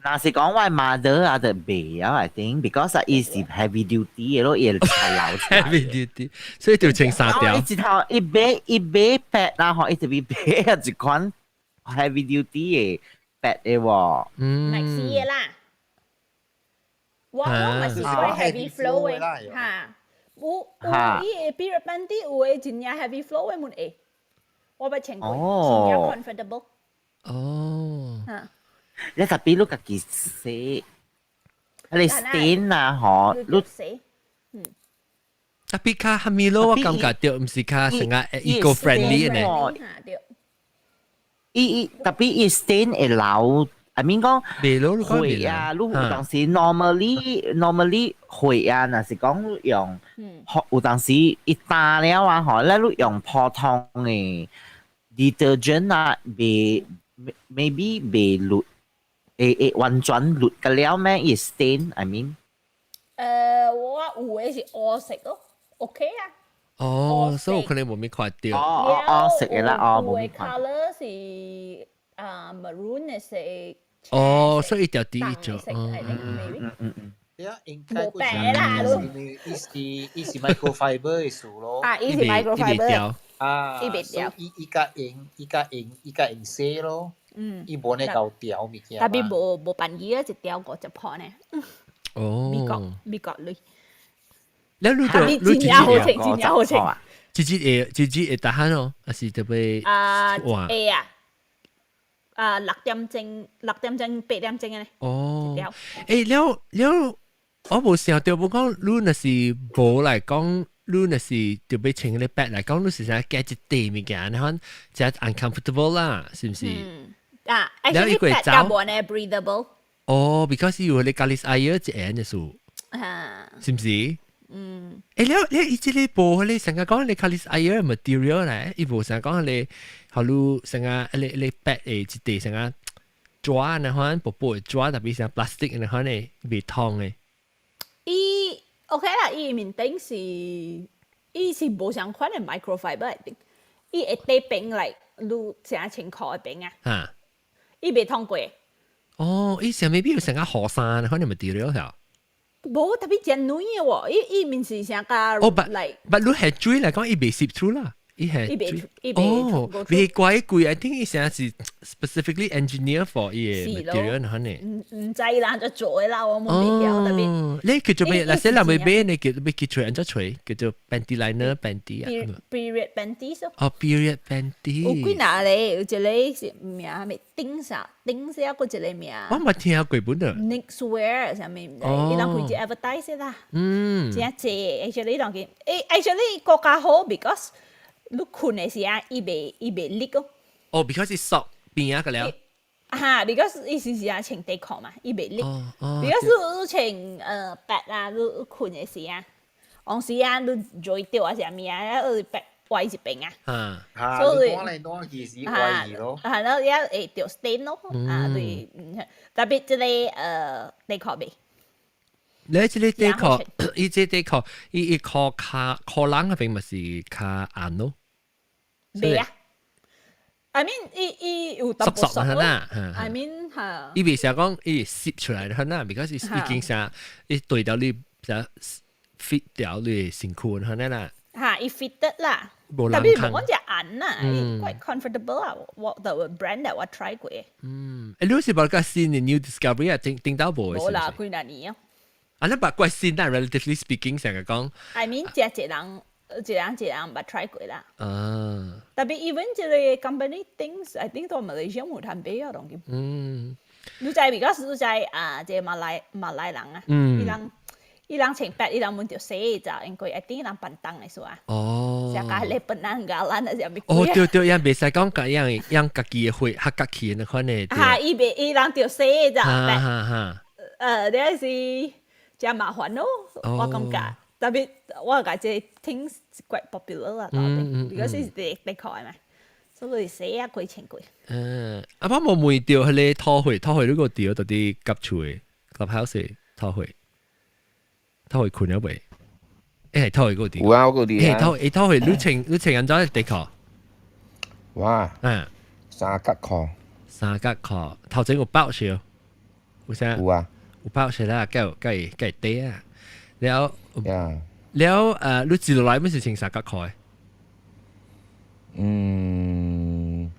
若是講我 mother 啊，就袂啊，I think because 啊，伊是 heavy duty 嘅咯，伊會流出來。 heavy duty，所以就穿三條。伊一頭伊買 pad 啦，吼，伊就買一款 heavy duty 嘅 pad 嘅喎。maxi 嘅啦。我嘛是愛 heavy flow 嘅，嚇。有有伊個 period panty 有的真正 heavy flow 嘅滿會，我捌穿過，真正 comfortable。嚇。你特別你家己洗，你 stain 啊，嗬，你洗，特別較蝦米咯，我感覺著毋是較成個 eco friendly 呢。伊伊特別伊 stain 會留，I mean 講血啊，你有當時 normally 血啊，若是講用，有當時伊焦了啊，嗬，咧你用普通的 detergent 啊，袂 maybe 袂甩。會完全甩個了咩？伊 stain，I mean。我有的是烏色咯，OK 啊。哦，所以有可能無咪看著。哦哦，色的啦，哦，無咪看。color 是啊 maroon 的色。哦，所以條啲就，對啊，應該無白啦，伊是 microfiber 的數咯。啊，伊是 microfiber。啊，伊袂掉。伊伊較用伊較用伊較用洗咯。伊無呢夠條物件。特別無便宜啊，一條50塊呢。美國鐳。你你就你真正好穿，真正好穿。這支會 tahan 哦，還是特別啊會啊。啊6點鐘，6點鐘8點鐘嘅呢。哦。欸，了了，我無想著，無講你若是無來講，你若是特別穿個 pad 來講，你是啥加一塊物件，你看真 uncomfortable 啦，是毋是？嗯。啊，actually pad 較無呢 breathable。哦，because 有你咖喱 air 一樣嘅數。是毋是？嗯。欸，了了，伊這個布，你成日講你咖喱 air material 咧，伊無成日講你，好你成日你 pad 的一塊成日紙那款薄薄的紙，特別像 plastic 那款的，袂通的。伊 OK 啦，伊面頂是，伊是無相款的 microfiber 的，伊會底邊來，你成穿褲的邊啊。伊袂通過。哦，伊上面比如成個雨衫，可能 material 曉。無特別真軟的喎，伊伊面是成個哦，but like but 你係水來講，伊袂濕出啦。伊係伊袂伊哦，袂怪貴，I think 伊成是 specifically engineer for 伊個 material 可能。毋知啦，就做的啦，我冇袂曉特別。你叫做咩？嗱，些人會買，你叫欲叫做按怎揣？叫做 panty liner panty 啊。 Period panties 哦，period panty。有幾若咧？有一個是名啥物？頂啥頂啥？閣一個名。我冇聽過本的。 Nixwear 啥物？伊人開始 advertise 啦。真濟，actually 人見，欸，actually 閣較好，because 你睏的時啊，伊袂 leak 哦。哦，because 伊索邊啊個了。哈，because 伊是是啊穿底褲嘛，伊袂 leak。because 你穿pad 啊，你睏的時啊，往時啊你做掉啊啥物啊，啊歪一邊啊。所以攞來攞去是歪去咯。啊，然後也會著 stain 咯，啊對，特別這個底褲袂。你這個底褲，伊這底褲，伊褲較褲人嗰邊咪是較硬咯。袂啊。I mean，伊伊有淡薄縮縮啦。 I mean 嚇。伊袂成講伊攝出來的啦，because 已經成伊對到你成 fit 掉你身軀咁啦。嚇，伊 fit 得啦。特別無講隻硬啦，quite comfortable 啊。我 the brand that 我 try 過。嗯，欸，你是把個新的 new discovery 啊，聽聽到無？無啦，幾若年啊。啊，你把怪新啦，relatively speaking 成個講。 I mean，食一人。一人一人捌 try 過啦。特別 even 這個 company things，I think 到馬來西亞無通買啊，當今。你知，because 你知啊，這個馬來人啊，伊人穿 pad，伊人問著洗就，因為 I think 伊人便當的數啊。成個咧 penanggalan 啊，啥物哦，對對，伊袂使講甲樣樣家己的血較家己的那款的。哈，伊袂伊人著洗就。哈哈哈。這是真麻煩咯，我感覺。特別我感覺 things quite popular 啦，到底，because 是底底褲的嘛，所以洗啊幾千幾。嗯，啊，我無問著彼個土血，土血你個著到底夾厝的，clubhouse 土血，土血睏了未？欸，土血個佇。有啊，我個佇。欸，土欸土血，你穿按怎底褲？哇。嗯。三角褲。三角褲，頭前有包笑。有啥？有啊，有 pouch 啦，夠夠夠底啊。了了你接落來咪是穿三角褲？嗯，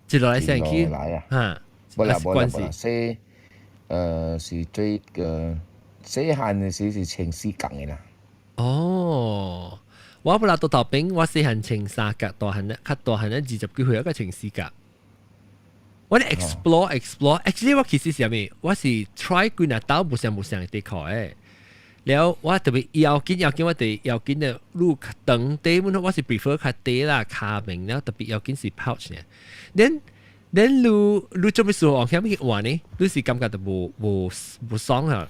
接落來先去來啊，嚇，無啦無啦無啦，細是最個細漢的時是穿四角的啦。哦，我本來到頭邊，我細漢穿三角，大漢咧較大漢咧20幾歲，我穿四角。我咧 explore explore，actually 我其實是啥物？我是 try 幾若兜無相無相的底褲的。了我特別腰緊腰緊，我特別腰緊的路較長底，我是 prefer 較短啦，跤面了特別腰緊是 pouch 呢。then 你做咩事往遐去換呢？你是感覺到無爽啊？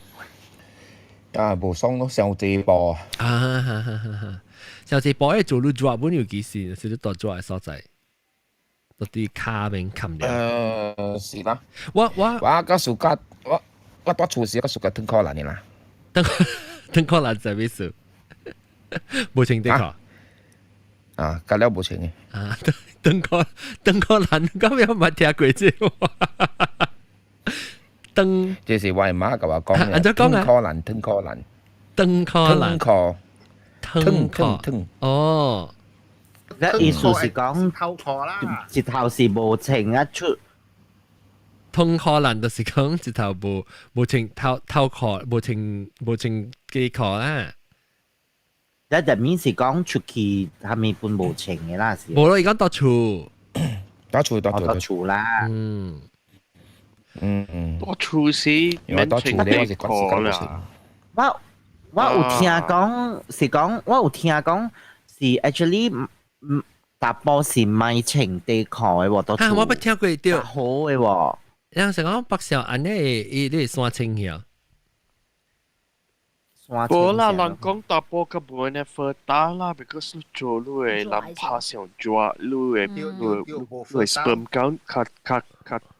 啊，無爽咯，傷濟步。啊哈哈哈哈！傷濟步會做你抓本尤其是是你大抓的所在，到啲跤面冚掉。是啦。我我個暑假我蹛厝時個暑假褪褲蘭的啦。褪褲蘭就咩事？無穿底褲。啊，隔了無穿的。啊，褪褲蘭，敢有捌聽過這話？褪，這是我媽共我講的。按怎講啊？褪褲蘭，褪褲蘭，褪褲蘭，褪褲，褪褲，褪。哦，意思是講透褲啦，一頭是無穿啊出。褪褲蘭就是講一頭無穿頭頭褲，無穿底褲啦。一入面是講出去，係咪本無穿的啦？是。無咯，伊講蹛厝，蹛厝，蹛厝，蹛厝啦。蹛厝時因為蹛厝咧，我是講時間無穿。我有聽講是講，我有聽講是 actually 查埔是莫穿底褲的喎，蹛厝。我捌聽過對。好的喎。人是講北小按呢，伊你山清去啊。無啦，人講查埔較無按呢 fertile 啦，because 你做你的人拍上抓，你的 sperm count 較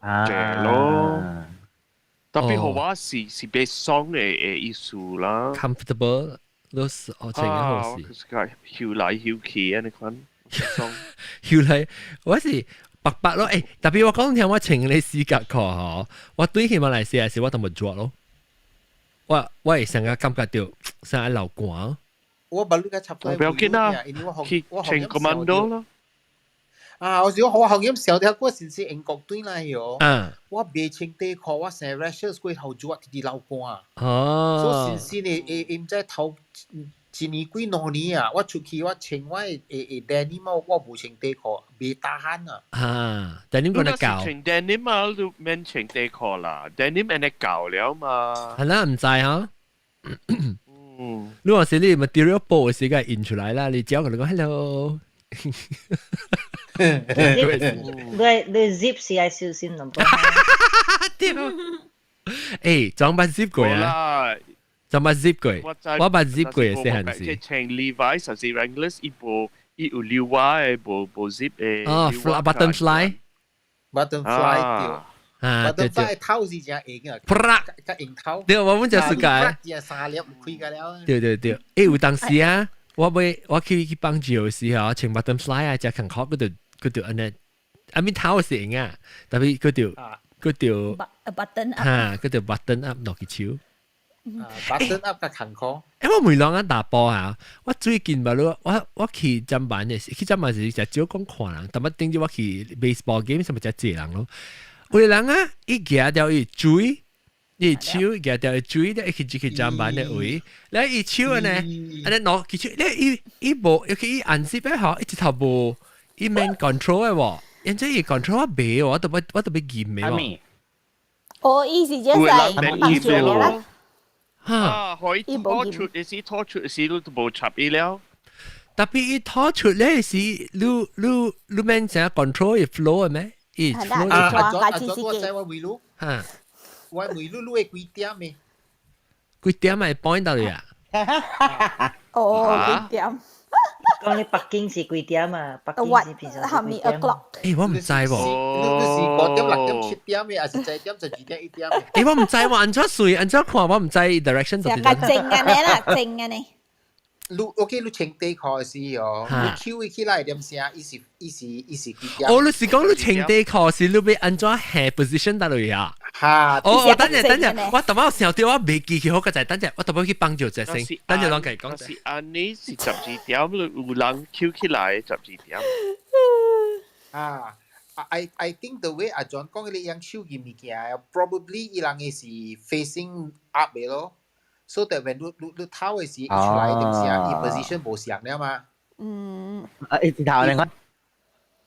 濟咯。特別予我是袂爽的意思啦。 Comfortable，都是哦，穿好勢。是較搖來搖去按呢款爽。搖來，我是白白咯，特別我講聽我穿你四角褲吼，我對去馬來西亞時我都無著咯。我會成個感覺到成個流汗。我捌你個插不要緊啊，去穿 commando 咯。啊！我學業小條過時是英國轉來喲。我袂穿底褲，我成 rashes 過頭熱，直直流汗。所以先先呢，會毋知頭一年幾兩年啊！我出去我穿我的denim 我無穿底褲，袂 tahan 啊。啊，denim 過來搞。穿 denim 啊，你免穿底褲啦，denim 按呢厚了嘛。係啦，毋知哈。你話是你 material 布的時間印出來啦，你只要佢講 hello。你 zip 是愛小心淡薄。對。裝捌 zip 過啊？裝捌 zip 過？我捌 zip 過細漢時。穿 Levi's 還是 Wranglers，伊無伊有溜瓦的，無 zip 的。哦，button fly。 button fly 對。啊，對對。 button fly 頭是誠硬啊，較硬頭。對，我們就是解。三粒開個了。對對對，有當時啊，我買我去幫酒的時候，穿 button fly 啊，食近殼嗰度按呢，阿面頭是硬啊，特別嗰條 button up，哈，嗰條 button up 落去手。 button up 較艱苦。我每人啊打波啊，我最近嘛，我去針板的，去針板時就少講看人，但係頂住我去 baseball game 什麼就濟人咯。有的人啊，伊行掉伊水，伊手行掉伊水，咧伊去去針板的位，咧伊手按呢，按呢攞佢手，咧伊伊無，尤其伊按時咧吼，伊直頭無，伊免 control 的喎，因這伊 control 我袂，我特別驗的喎。哦，伊是這係放水啦。啊，可以拖出，你是拖出時你都無插伊了。特別伊拖出咧是，你免成 control 伊 flow 的咩？伊 flow 啊，阿祖我知我問你，哈，我問你你會幾點的？幾點會 point 到你啊？哦，幾點？講你北京是幾點啊？北京是平常是幾點？我毋知喎。你是5點、6點、7點的，還是7點、12點、1點的？我毋知喎，按怎算？按怎看？我毋知 direction 就較正按呢啦，正按呢。你 OK，你穿底褲時哦，你翹起來點聲，伊是伊是伊是幾點？哦，你是講你穿底褲時，你欲按怎下 position 得落啊？哈！哦，等陣等陣，我頭先想到我未記起好個就等陣，我特別去幫助隻先，等陣啷個講。是按呢是12點，你有人翹起來12點。啊！I think the way 阿 John 講你用手嘅物件，probably 伊人嘅是 facing up 嘅咯，so that when 你你你頭嘅時，出來點聲，伊 position 無相了嘛。啊，一頭你講，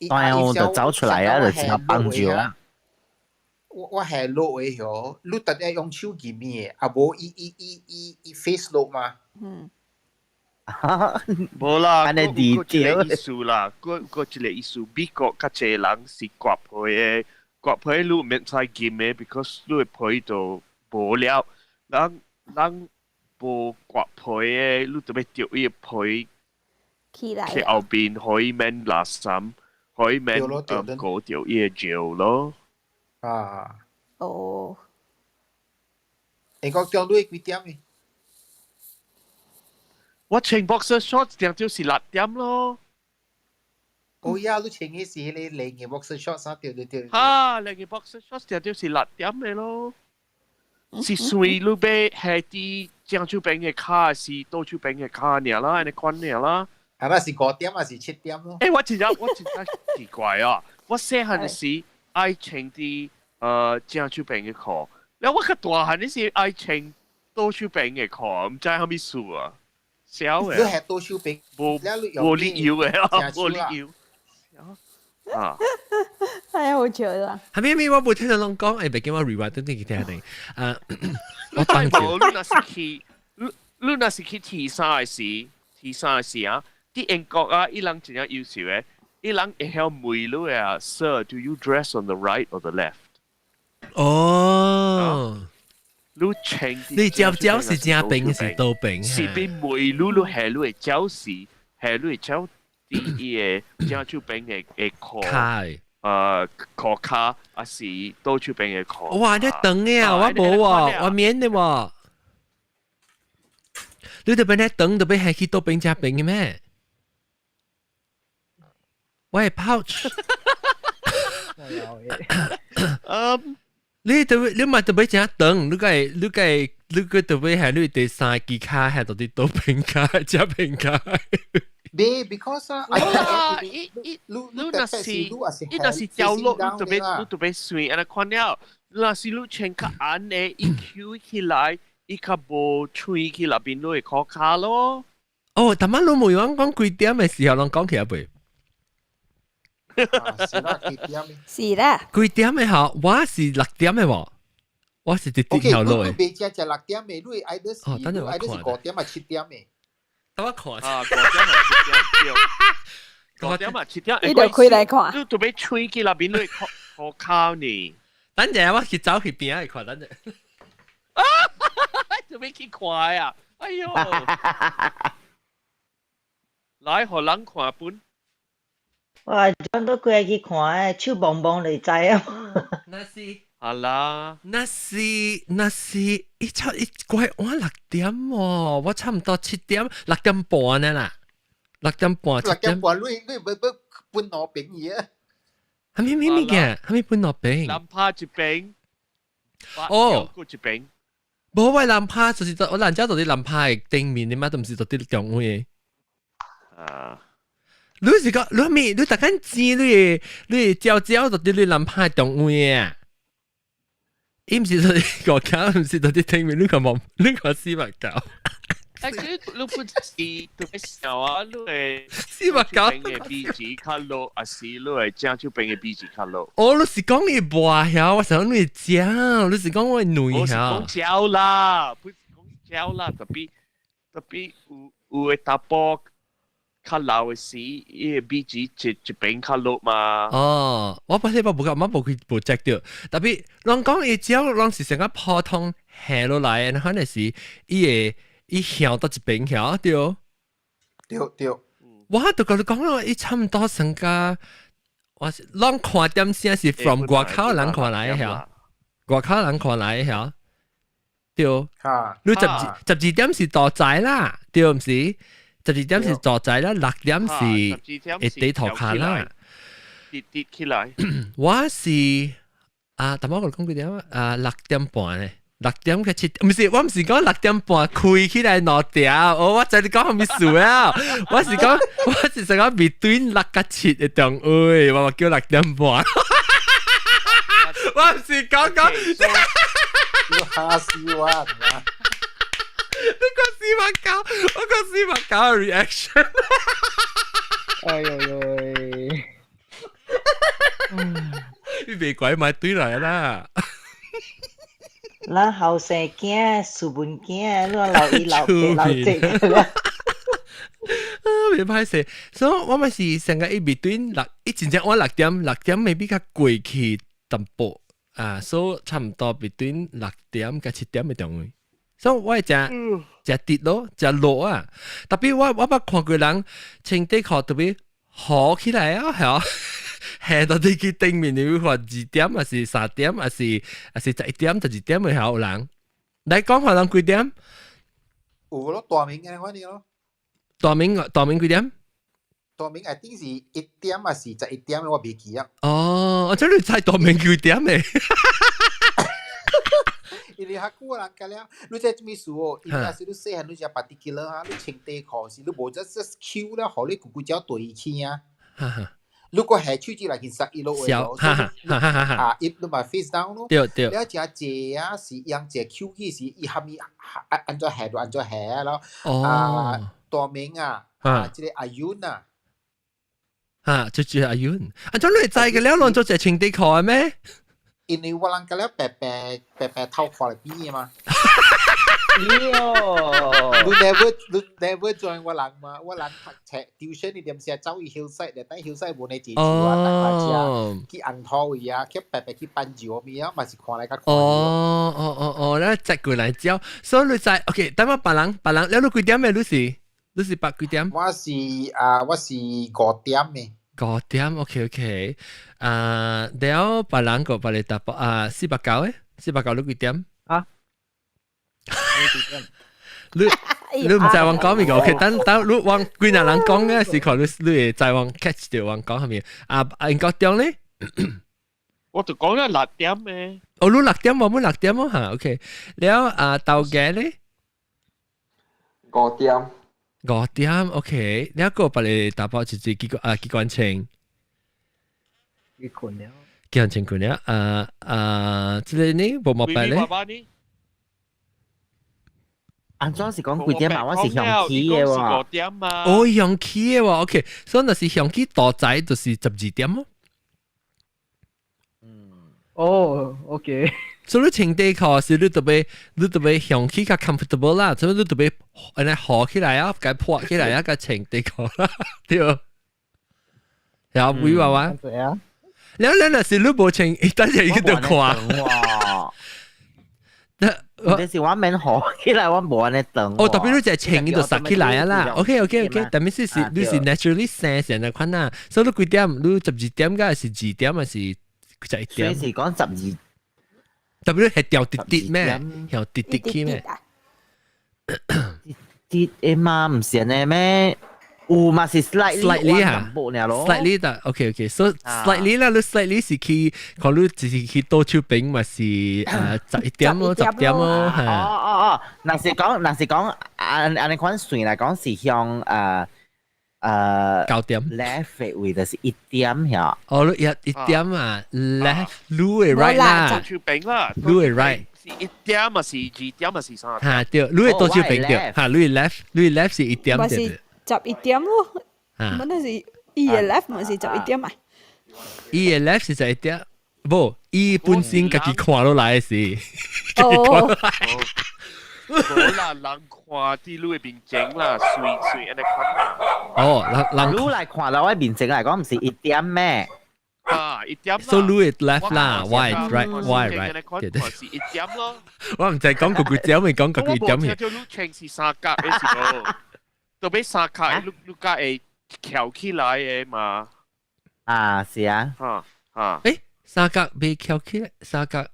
當我就走出來啊，就只幫住啦。我我係落嘅嗬，你特別用手嘅物，啊無伊伊伊伊伊 face 落嘛。無啦，按呢佇一個意思啦，閣閣一個意思，美國較濟人是割皮的，割皮你免使禁的，because 你的皮就無了。人人無割皮的，你就欲著伊的皮起來去後邊，可以免垃圾，可以免過著伊的尿咯。啊。哦。你講中你幾點呢？我穿 boxer shorts 定就是6點咯。哦呀，你穿嘅是彼個靚嘅 boxer shorts 啊？對對對。哈，靚嘅 boxer shorts 定就是六點嘅咯。是隨你欲下佇正手邊嘅跤，是倒手邊嘅跤爾啦，按呢款爾啦。啊，那是5點還是7點咯？欸，我真正奇怪啊！我細漢時愛穿佇正手邊嘅褲，了我較大漢時愛穿倒手邊嘅褲，毋知啥物事啊？小嘅，你係倒手邊，無無理由嘅，無理由。啊！哎呀，好笑啦！係咪咪我無聽到人講，欸，別叫我 rewind 等陣去聽下。啊，我當住。你若是去，你你若是去鐵衫嘅時，鐵衫嘅時啊，佇英國啊，伊人真正優秀嘅，伊人會曉問你啊，Sir，do you dress on the right or the left？哦。你穿你腳腳是正邊是倒邊？是比問你你下你的腳是下你的腳佇伊个正手邊的的褲，褲跤，還是倒手邊的褲？哇！你長的啊，我無喎，我免的喎。你特別咧長，特別係去倒邊正邊的咩？我係 pouch。你特別你嘛特別正長，你個你個你個特別係你第三支跤係到佇倒邊跤，正邊跤。對，because 啊，啊，伊伊你若是伊若是掉落，你特別你特別水，按呢款了。若是你穿較暗的，伊翹起來，伊較無吹去內邊，你會褲跤咯。哦，頭仔你問我講幾點的時候，攏講起來未？是啦，幾點？是啦。幾點的吼？我是6點的喎，我是直直條路的。你未食食六點的，你愛的是，愛的是5點啊7點的。等我看。啊，5點啊7點對。5點啊7點。你就開來看。你特別吹去內邊，你褲褲跤呢？等陣我去走去邊仔去看，等陣。啊！做咩去看啊？哎喲！來，予人看本。哇！講到過去看，手摸摸就知啊。那是。好啦。那是那是一出一怪我六點喎，我差唔多7點6點半呢啦，六點半。 6點半，你你欲欲分兩邊去啊？係咪咩物件？係咪分兩邊？南拍一邊。哦。閣一邊。無我南拍就是我咱遮到佇南拍的頂面的嘛，都毋是到佇中央的。啊。你是講你咪你逐間錢你你焦焦到佇你南拍中央的啊？伊毋是到佇外口，毋是到佇頂面，你看無？你看死目狗。欸，你不是特別小啊？你會死目狗邊的比值較落，還是你會正手邊的比值較落？哦，你是講你磨曉，我想你食，你是講我軟我是講焦啦，不是講焦啦，特別特別有有的查埔較老的時，伊的比值一一邊較落嘛。哦，我本身我無我無去無 check 著，特別攏講伊焦，攏是成個普通下落來，可能是伊會伊向到一邊曉對。對對。我就共你講咯，伊差唔多成個，我是攏看點聲是 from 外口人看來曉，外口人看來曉，對。你12點是大仔啦，對毋是？ 12點是坐仔啦，六點是會地頭卡啦，跌跌起來。我是啊，頭先我講幾點啊？6點半咧。6點嘅7，唔是，我唔是講6點半開起來2點，哦，我知你講係咩事啊？我是講，我是想講 between 6甲7嘅中位，我話叫六點半。我唔是講講，你嚇死我啊！你個死馬狗，我個死馬狗 reaction。哎呦呦！你別鬼買對來啦！咱後生囝、書本囝，你留意留留這個。啊，別歹勢，所以我咪是成個一 between 六，一真正我六點六點 maybe 較過去淡薄啊，所以差唔多 between 6點甲7點嘅中位。所以我會食食跌咯，食落啊。特別我捌看過人穿底褲特別好起來啊，係啊。下到你去頂面，你會話2點，還是3點，還是11點、12點會有人？來講下人幾點？有咯，大明嘅反正咯。大明大明幾點？大明 I think 是1點還是11點，我袂記啊。哦，我這你猜大明幾點嘅？因為較久人甲了，你這咩事哦？因為是你細漢你食 particular 啊，你穿底褲時你無只只 Q 了，予你規規隻對起啊。如果下手指來去殺伊落去咯，啊，伊你嘛 face down 咯。對對。了誠濟啊，是用一個 Q 起是伊蝦米按怎下就按怎下咯。哦。啊，大明啊，啊，這個阿윤啊。啊，就阿윤，啊，怎你知嘅了？攏做隻穿底褲咩？因為我人甲了白白白白頭看來邊嘛。喲，你 never join 我人嘛？我人讀冊 tuition 你點時走去 hillside，但 hillside 無呢濟樹啊，大家去紅土位啊，去白白去搬樹咪啊，嘛是看來較。哦哦哦哦，你摘過來招，所以你知 OK，等我別人別人，你幾點嘅？你是八幾點？我是啊，我是5點嘅。 5點，OK OK，啊，了別人個別你答啊，489嘅，四百九你幾點？啊？你唔知我講咩個？OK，等等你往幾若人講嘅時候，你會知我 catch 到我講係咪？啊啊，應該點咧？我就講咗六點嘅。哦，你六點我冇六點哦嚇，OK。了啊，豆嘅咧？五點。 5點，OK。了個別你打包就是機關啊機關槍。機關了。機關槍困了，啊啊，這個呢無冇辦咧？安怎是講幾點啊？我是向起嘅喎。 5點啊。哦，向起嘅喎，OK。所以若是向起大仔就是12點咯。嗯。哦，OK。所以你穿底褲時，你特別向起較 comfortable 啦，所以你特別按呢合起來啊，該破起來啊，該穿底褲啦，對。然後會話話。你你若是你無穿，等陣伊就看。你是我免合起來，我無按呢長。哦，特別你就穿伊就實起來啊啦。OK OK OK，但係是你是 naturally 生成的款啊，所以你幾點？你12點敢是2點，還是11點？所以是講十二。特別你係掉跌跌咩？掉跌跌去咩？跌嘅嘛，唔是呢咩？有嘛是 slightly slightly 嚇，slightly 但 OK OK，so slightly 啦，你 slightly 是去，可能就是去倒手邊嘛是11點咯，10點咯，哦哦哦，若是講按按呢款算來講是向9點 left 位就是1點遐。哦，你一點啊，left 你會 right 啦，倒手邊啦，你會 right。是1點嘛是2點嘛是3點。嚇對，你會倒手邊對，嚇你會 left，你會 left 是一點對。 11點咯，問題是伊嘅 left 咪是十一點啊？伊嘅 left 是十一點，無，伊本身家己看落來是，哦，無啦，人看佇你的面前啦，隨隨按呢款啦。哦，人人你來看到我面前來講，毋是一點咩？啊，一點。 So 你的 left 啦，why right why right？對對，是一點咯。我毋知講個幾點，咪講個幾點。我無聽到你穿是三角的是無？特別三角，你你較會翹起來的嘛？啊，是啊。哈哈。誒，三角未翹起來，三角。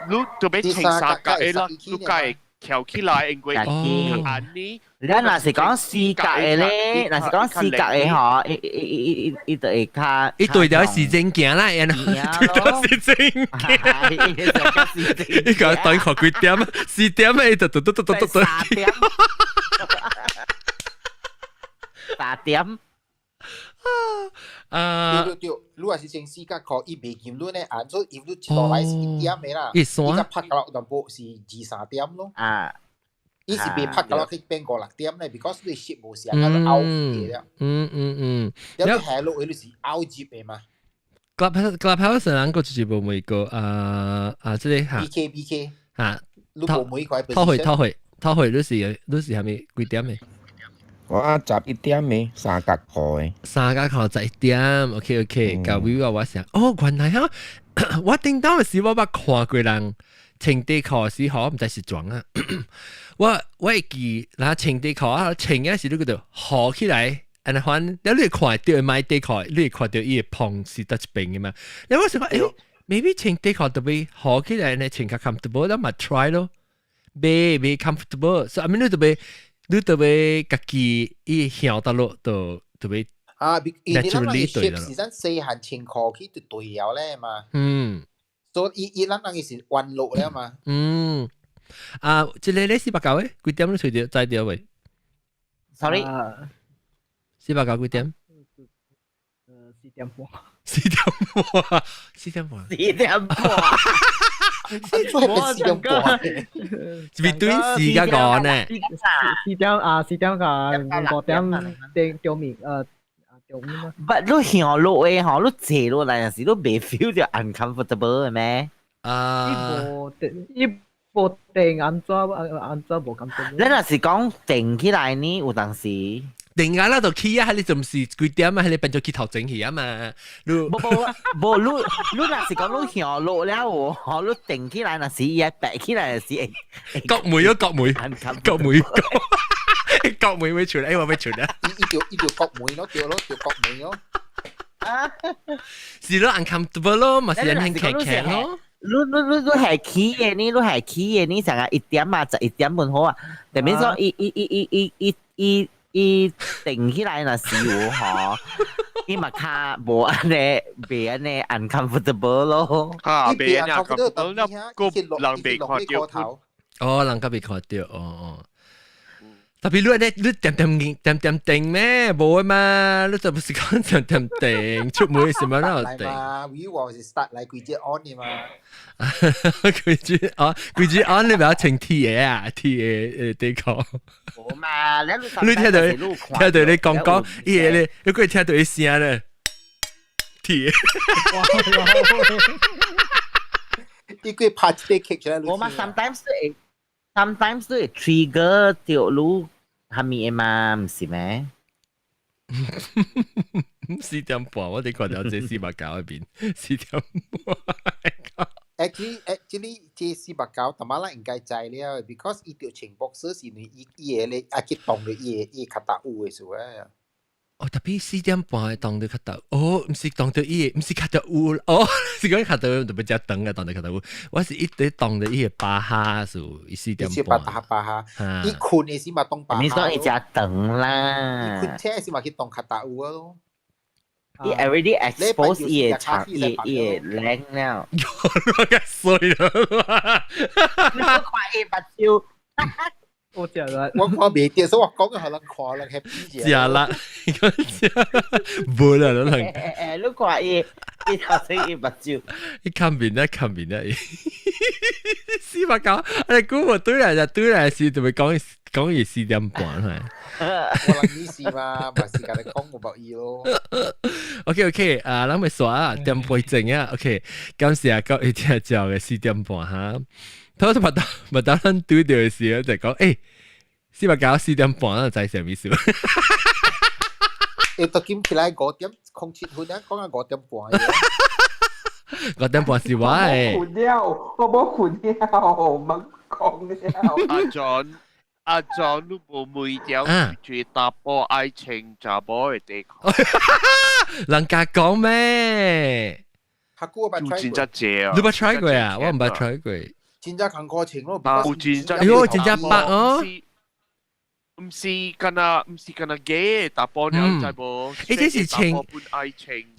你特別穿三角的啦，你較會翹起來，因為按呢。你若是講四格的咧，若是講四格的吼，伊伊伊伊伊就會較伊對著是正行啦，然後對著是正行，伊個等學幾點？4點伊就嘟嘟嘟嘟嘟嘟。3點。3點。啊！對對對，你若是穿四角褲，伊袂禁你呢，按做伊你一落來是1點的啦，伊個拍落淡薄是二三點咯。啊！伊是袂拍落去變五六點咧，because 你攝無成，個拗嘅了。了你下落去你是拗入的嘛？Clubhouse 人個就是無每個啊啊，這個嚇。 B K B K 嚇，你無每塊。拖回拖回拖回，你是係咪幾點的？我11點的，三角褲的。三角褲11點，OK OK。舊位我想，哦，原來哈，我頂當時我捌看過人穿短褲時，吼，毋知是怎啊。我會記，若穿短褲啊，穿嘅時你叫做合起來，按呢款，了你會看著買短褲，你會看著伊的縫是佗一邊的嘛。了我想講，欸，maybe 穿短褲特別合起來，呢穿較 comfortable，咱嘛 try 咯，袂袂 comfortable，所以 I mean 你特別家己伊向到落就特別啊，naturally 對啦。是咱細漢穿褲去就對了咧嘛。所以伊咱人是彎落了嘛。嗯。啊，這個咧四百九誒，幾點你揣著知著未？Sorry，四百九幾點？ 4點半。 4點半，4點半。 4點半。 4點半。是咪對時間講呢？四點啊，4點個5點定中面中面咯。不，你向落的吼，你坐落來時，你袂 feel 著 uncomfortable 的咩？啊。伊無定，伊無定按怎按怎無感覺。你若是講定起來呢，有當時。定啊啦，就起啊，你就毋是幾點啊？你變做起頭前去啊嘛？你無無無，你你若是講你向落了喎，你定起來若是伊白起來是會。國梅咯，國梅，國梅，國梅會出來，我會出來。伊就國梅咯，對咯，就國梅咯。啊，是咯，uncomfortable 咯，嘛是人輕騎騎咯。你你你你係起的呢？你係起的呢？成日1點啊，11點半好啊。特別說，伊伊伊伊伊伊伊伊定起來若是有吼，伊嘛較無按呢，袂按呢 uncomfortable 咯。啊，袂按呢 uncomfortable，那個人袂看著。哦，人較袂看著，哦哦。特別你咧，你點點點點定咩？無啊嘛，你就不是講點點定，出門是乜那定？嘛，we 話是 start 來季節 on 的嘛。季節哦，季節 on 你不要穿鐵的啊，鐵的底褲。無嘛，你你聽到你講講，伊個咧，你過聽到伊聲咧，鐵。伊過拍一個 kick 出來。無嘛，sometimes 會 trigger 著你蝦米的嘛，毋是咩？ 4點半，我哋看到這489嗰邊，4點半。 Actually 這489，淡仔咱應該知了，because 伊著穿 boxer 是因為伊伊個咧愛去動著伊個伊較大有的事啊。哦，特別4點半會動著較大，哦，毋是動著伊個，毋是較大有，哦，是講較大特別較長啊，動著較大有。我是一直動著伊個巴哈數，伊4點半。巴哈巴哈，伊睏的時嘛動巴哈。你說伊誠長啦。伊睏醒時嘛去動較大有啊咯。伊 already expose 伊個長伊伊個 length 了。我較衰啦！你看伊目睭。我食啦，我看袂著，所以我講予人看，人 happy 食啦，食，無啦，人。欸，你看伊，伊頭先伊目睭。伊看面啊，看面啊，489，你估我對來就對來是，就會講講伊4點半係。我人意思嘛，嘛是共你講我無伊咯。 OK OK，啊，咱咪煞啊，點半鐘啊，OK，感謝各位聽眾嘅4點半哈。頭先捌當咱拄著的時候就講，欸，489 4點半，咱知啥物事？欸，都金起來5點07分啊，講到5點半。 5點半是我的。我睏了，我無睏了，毋講了。阿 John，阿 John，你無每條最查埔愛穿查某的底褲。人家講咩？較久我捌 try 真正濟啊！你捌 try 過啊？我毋捌 try 過。真正艱苦穿咯。有真正哎喲，真正白哦。毋是敢若 gay 查埔爾，知無？欸，這是穿，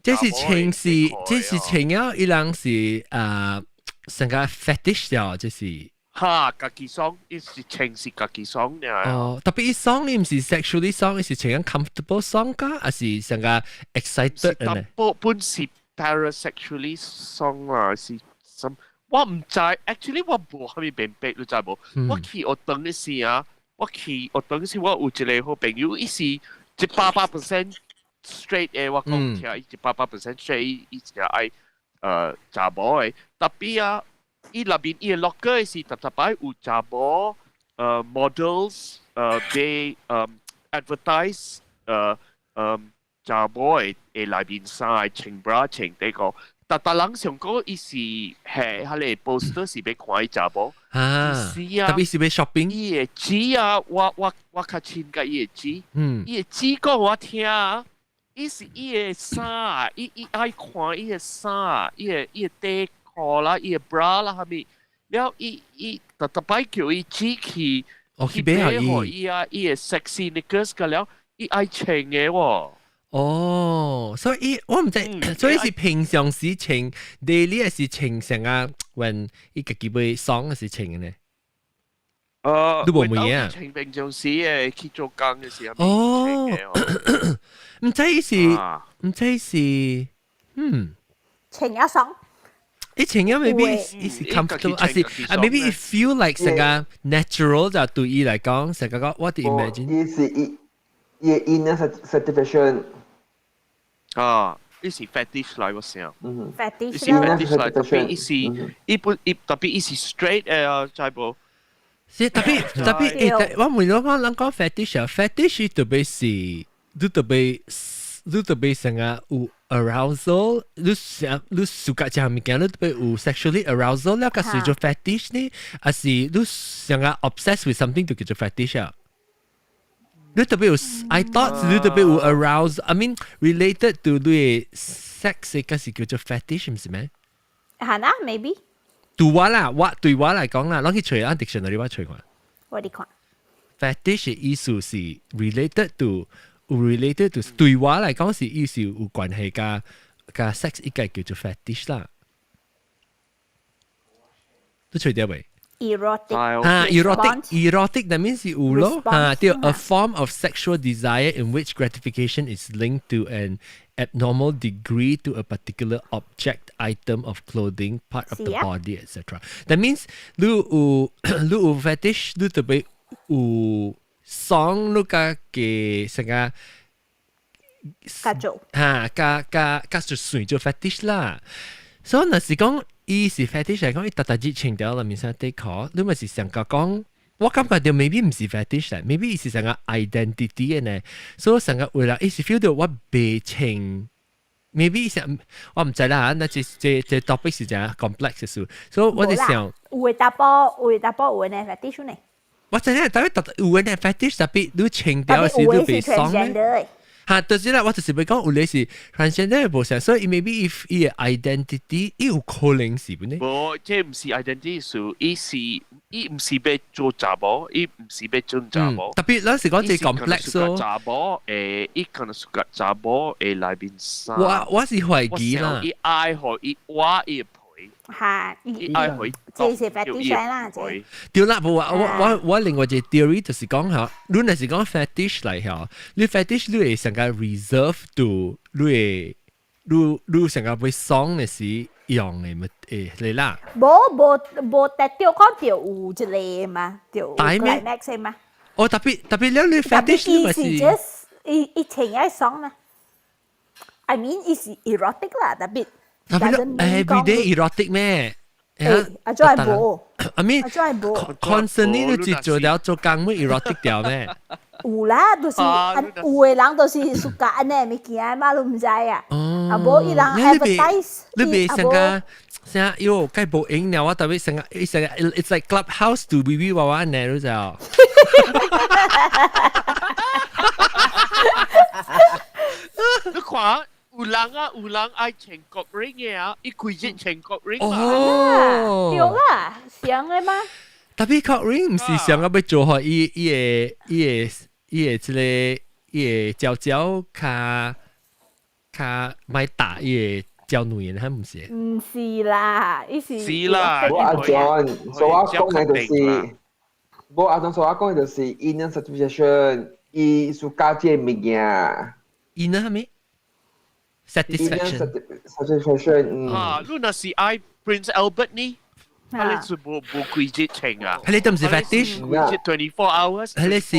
這是穿是，這是穿啊！伊人是啊，成個 fetish 了，這是。哈，家己爽，伊是穿是家己爽爾。哦，特別伊爽，伊毋是 sexually 爽，伊是穿緊 comfortable 爽㗎，還是成個 excited 呢？本本是 parasexually 爽啊，是什？我毋知，actually 我無啥物明白，你知無？我去學堂的時啊。我去學堂時，我有一個好朋友，伊是100% straight 的，我講聽，伊100% straight，伊誠愛查某的。特別啊，伊內面伊的 locker 是逐逐擺有查某models 被advertise 查某的的內面衫穿 bra 穿這個。逐逐人想講伊是係彼個 poster 是欲看伊查某。啊，是啊，特別是欲 shopping。伊的姊啊，我較親佮伊的姊，伊的姊講我聽啊，伊是伊的衫啊，伊愛看伊的衫啊，伊的底褲啦，伊的 bra 啦，啥物，了伊逐逐擺叫伊姊去去買予伊啊，伊的 sexy knickers 個了，伊愛穿的喎。哦，所以我毋知，所以是平常時穿，daily 還是穿成啊？when 伊家己欲爽還是穿的呢？你無問啊？穿平常時的去做工的時候。哦，毋知伊是，毋知是，穿一爽。伊穿啊，maybe 伊是 comfortable，還是啊，maybe it feel like 成個 natural 就對伊來講，成個講我哋 imagine。伊是伊伊 inner satisfaction。啊，伊是 fetish 來我想。 fetish 伊是 fetish 來，特別伊是伊不伊特別伊是 straight 的啊，知無？是特別特別誒，我問我講人講 fetish 啊，fetish 特別是你特別你特別成個有 arousal，你想你 suka 這項物件，你特別有 sexually arousal 了，個是做 fetish 呢？還是你想個 obsessed with something 就叫做 fetish 啊？你特別有，I thought 你特別有 arouse，I mean related to 你 sex 個是叫做 fetish 毋是咩？係啦，maybe。對我啦，我對我來講啦，攏去揣啊 dictionary 我揣看。我哋看。 fetish 的意思是 related to 對我來講是意思有關係佮 sex 一個叫做 fetish 啦。你揣著未？ erotic 啊，erotic erotic that means 是有咯，啊，對，a form of sexual desire in which gratification is linked to an abnormal degree to a particular object, item of clothing, part of the body, etc. That means 你有你有 fetish，你特別有爽，你佮嘅成個加做嚇，加加加就算做 fetish 啦。所以若是講伊是 fetish 嚟講，伊逐逐日穿掉內面衫底褲，你咪是想講講，我感覺到 maybe 毋是 fetish 嚟，maybe 伊是成個 identity 的呢。所以成個為了伊是 feel 到我袂穿，maybe 想我毋知啦，那這 topic 是誠 complex 的事，所以我就想，有的查埔，有的查埔有的 fetish 呢。我知影，特別特有的 fetish 特別你穿掉時你袂爽咧。嚇，就是啦，我就是欲講有的是 transgender 無相，所以 maybe if 伊的 identity 伊有可能是本呢？無，這毋是 identity 事，伊是伊毋是欲做查某，伊毋是欲做查某。特別咱是講這 complex 咯。查某誒，伊可能是個查某的內面衫。我是懷疑啦。伊愛予伊挖伊皮。嚇，伊愛予這是 fetish 啦，這。對啦，無我另外一個 theory 就是講嚇，你若是講 fetish 來嚇，你 fetish 你會成個 reserve to 你會你成個欲爽的時用的物誒嚟啦。無無無，特著講著有一個嘛，著有 climax 嘛。哦，特別特別了你 fetish 你咪是 just 伊伊穿愛爽嘛。I mean，伊是 erotic 啦，特別。特別 everyday erotic 咩？誒，啊，怎會無？ I mean，啊，怎會無？constantly 你只做了做工會 erotic 掉咩？有啦，就是有的人就是 suka 按呢物件嘛，你毋知啊。啊，無伊人 advertise，你袂成個啥喲？該無閒了，我特別成個，成個，it's like clubhouse to 微微娃娃呢，你知道？你看。有人啊，有人愛穿 cock ring 嘅啊，伊規日穿 cock ring 嘛。哦，對啦，像嘅嗎？ Tapi cock ring 毋是想要欲做予伊個這個伊個鳥鳥較較莫打伊個鳥卵，係毋是？毋是啦，伊是。是啦。無阿 John，所以我講嘅就是，無阿 John，所以我講嘅就是 inner satisfaction，伊 suka 這個物件。 Inner 啥物？Satisfaction。 Satisfaction。啊，你若是愛 Prince Albert 呢？啊，你是無無規日穿啊？彼個都毋是 fetish。規日 24 hours。彼個是，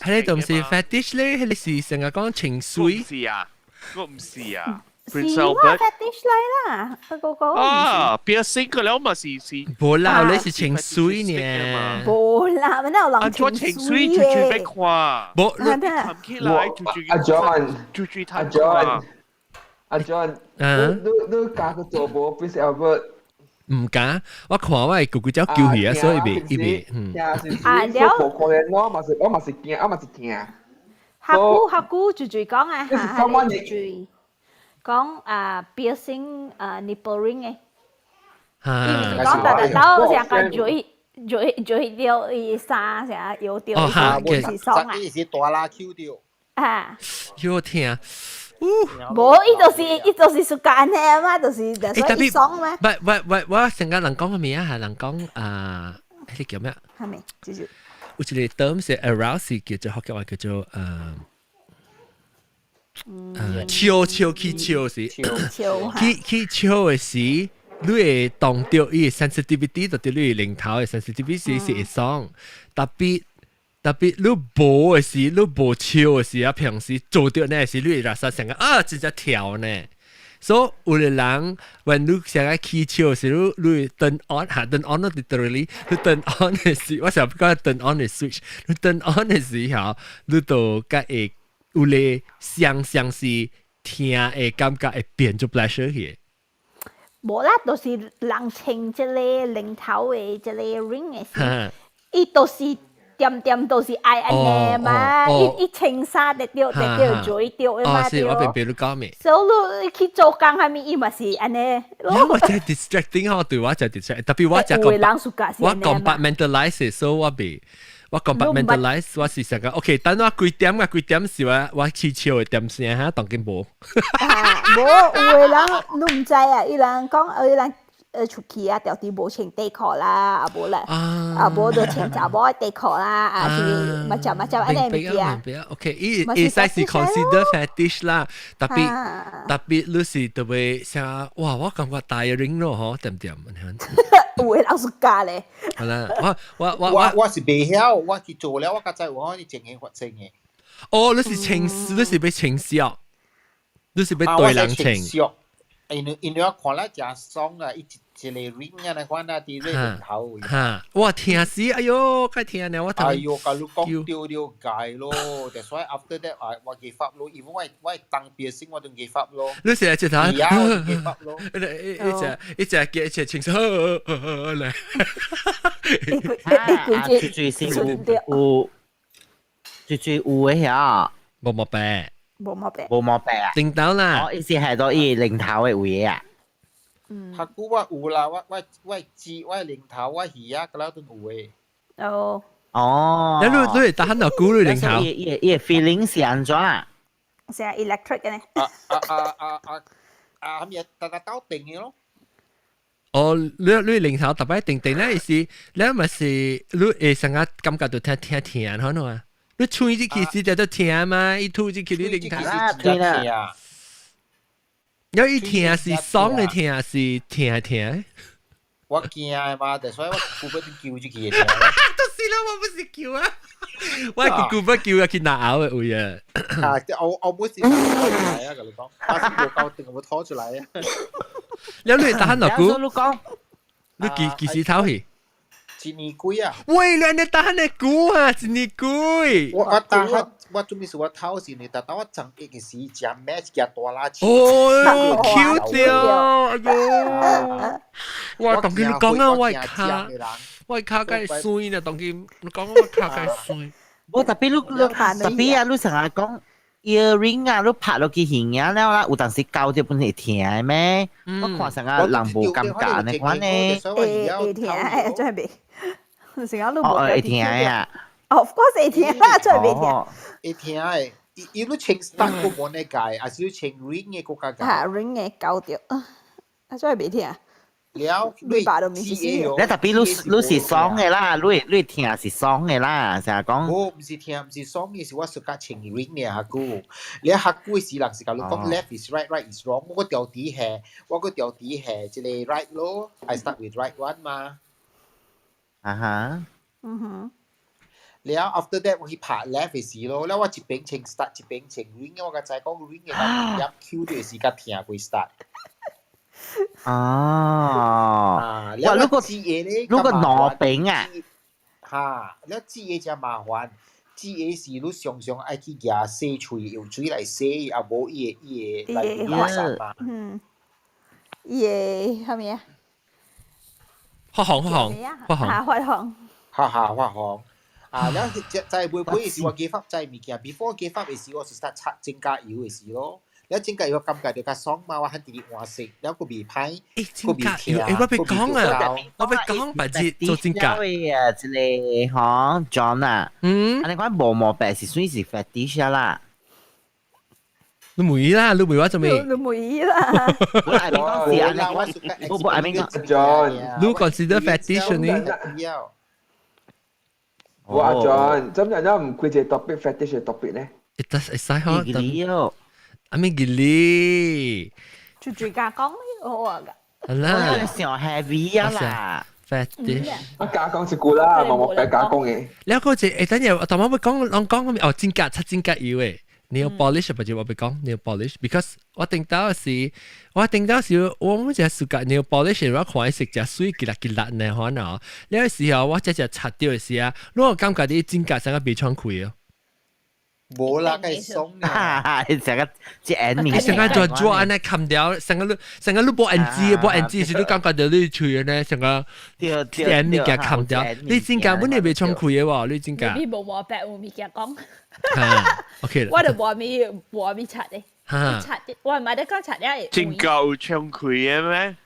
彼個都毋是 fetish 咧，彼個是成日講情緒。是啊，我毋是啊。是啦，fetish 來啦，嗰個。啊，piercing 個了嘛是是。無啦，你是情緒呢。無啦，哪有人情緒？就就欲看。無，你談起來就就阿 John，就就阿 John，阿 John，你你敢去做無 Prince Albert？毋敢，我看我的舅舅走救去啊，所以袂伊袂。嗯。啊，了。無可能，我嘛是我嘛是驚，我嘛是驚。客姑客姑就就講啊，嚇，就就講啊，piercing 啊 nipple ring 嘅。伊毋是講逐逐兜成個嘴嘴嘴掉伊衫成搖掉，伊是爽啊。伊是大拉 Q 掉。啊。有聽。無，伊就是伊就是 suka 按呢嘛，就是就所以爽嘛。喂喂喂，我成日人講咩啊？係人講啊，彼個叫咩？係咪？就是有一個 term 是 arouse 叫做福建話叫做笑笑去笑是，去去笑的時，你會當著伊的 sensitivity，就佇你領頭的 sensitivity 是會爽，tapi tapi 你無的時，你無笑的時啊，平時做著呢時，你會 rasa 成個啊，真正跳呢。所以有的人，when 你成個起笑時，你你 turn on 嚇 turn on literally，你 turn on 的時，我成日講 turn on 的 switch，你 turn on 的時候，你就較會有咧想像是聽的感覺會變做 pleasure 去。無啦，就是人穿這个領頭的這个 ring 的時，伊就是點點都是愛按呢嘛，伊伊穿衫會著會著嘴著的嘛。哦，是，我明白你講咩。所以你去做工啥物，伊嘛是按呢。我真 distracting 嗬，對我真 distracting，特別我真我 compartmentalize，所以我袂。我 compartmentalize，我是想講，OK，等我幾點啊？幾點是我我起笑的點聲哈，當今無。無，有的人你毋知啊，伊人講，伊人出去啊，著佇無穿底褲啦，啊無啦，啊無就穿查某的底褲啦，啊是 macam macam 按呢物件。 OK，伊會使是 consider fetish 啦，tapi tapi 你是特別像哇，我感覺 tiring 咯，嗬，點點？有的人 suka 咧。好啦，我我我我我是袂曉，我去做了，我較知有你情形發生的。哦，你是情，你是欲穿綃，你是欲對人穿。因為因為我看了誠爽啊，伊一一个 ring 啊，那款啊，佇咧頭。哈！哇，聽死，哎喲，較聽呢，我哎喲，共你講對了解咯，that's why after that 我我 give up 咯，even 我我當 piercing 我都 give up 咯。你成日一頭，係啊，我 give up 咯。一隻一隻叫一隻穿綃，來。啊，最最先有有最最有的遐，無毛病。無毛病。無毛病啊！頂到啦。哦，意思係到伊領頭的位啊。較久我有啦，我我我舌我領頭我耳啊，個了都有的。哦。哦。你你會打到久你領頭？伊伊伊 feeling 是按怎啊？是 electric 的呢。啊啊啊啊啊啊！係咪特特到定的咯？哦，你你領頭特別定定咧，意思你咪是你會成日感覺到聽聽聽，可能啊？你吹入去時就都聽嘛，伊吐入去你領頭。對啦。有伊聽是爽的聽，是聽聽。我驚嘛，就所以我顧不叫入去的。都是啦，我不是叫啊，我顧不叫啊去拿咬的位啊。啊！我我本是拖出來啊，共你講，我是無夠定，我拖出來啊。你你打哪久？你講，你幾幾時唞去？一年幾啊？喂，你你打呢久啊？一年幾？我我打我我準備是我唞是呢，但當我十一個時食咩一件大垃圾。哦，Q 掉，哎喲！我當今你講啊，我跤我跤較酸呢，當今你講我跤較酸。我 tapi 你你 tapi 啊，你成日講， earring 啊，你拍落去耳仔了啦，有當時搞到本會疼的咩？我看成個人無感覺呢款呢。會會疼的，真係袂。成日都哦，會疼的啊。 Of course 會疼啦，真係袂疼。會疼的，伊伊你穿 stud 個無呢界，還是你穿 ring 的國家界？嚇，ring 的搞著，啊真係袂疼。了，你爸都唔是死。你 tapi 你你是爽的啦，你你疼是爽的啦，成日講。無，毋是疼，毋是爽的，是我 suka 穿 ring 呢下久。你下久的時人是共你講 left is right, right is wrong。我個調底下，我個調底下這個 right 咯，I start with right one 嘛。啊哈。嗯哼。了 after that 我去拍 left 的時咯，了我一邊穿 stud 一邊穿 ring，我較知講 ring 的入 Q 的時較疼過 stud。哦，哇！如果如果攞餅啊，嚇，了這個才麻煩，這個是你常常愛去舉洗喙，用水來洗，啊無伊會伊會來垃圾嘛。嗯，伊會啥物啊？發紅發紅發紅，發紅，哈哈發紅。啊，了在尾尾時我 give up 這物件，before give up 的時我是 start 擦指甲油的時咯。了指甲油感覺就較爽嘛，我肯定換色，了閣袂歹，閣袂疼。欸，我欲講啊，我欲講白日做指甲。啊，這個吼 John 啊，嗯，你講無毛白是算是 fetish 啦。你問啦，你問我做咩？你問啦。我係邊講是啊？你講，我係邊講 John，你 consider fetish 呢？我阿 John，怎樣樣唔開一個 topic fetish 嘅 topic 呢？會得會使嗬。阿咩吉利？就最加講呢好啊㗎。係啦，上 heavy 啊啦，fetish。我加講一句啦，冇冇白加講嘅。你個就誒，等陣我頭先會講，我講哦，指甲擦指甲油嘅。nail polish 或者我欲講 nail polish，because 我頂到時，我頂到時我每隻 suka nail polish，我看伊色隻水吉辣吉辣呢，可能。呢個時候我只只擦掉的時啊，我感覺啲指甲成個袂敞開哦。無啦，梗係鬆啊！成個隻眼面，成個做做按呢冚掉，成個你成個你無 NG 無 NG 時，你感覺到你喙呢成個眼物件冚掉，你指甲本來袂敞開的喎，你指甲。你無毛白有物件講。 OK 我就無咪無咪擦的，擦的，我唔係得講擦了。指甲有敞開的咩？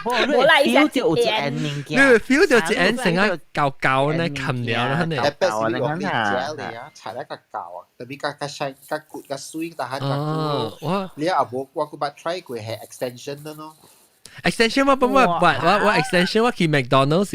無啦，伊 feel 到有一眼物件，你 feel 到一眼成個膠膠呢冚掉啦，呢。特別是用啲膠嚟啊，擦一個膠啊，特別較較細、較骨、較水，但係較骨。你也無，我閣捌 try 過係 extension 的咯。 extension 我不我我我 extension 我去 McDonald's。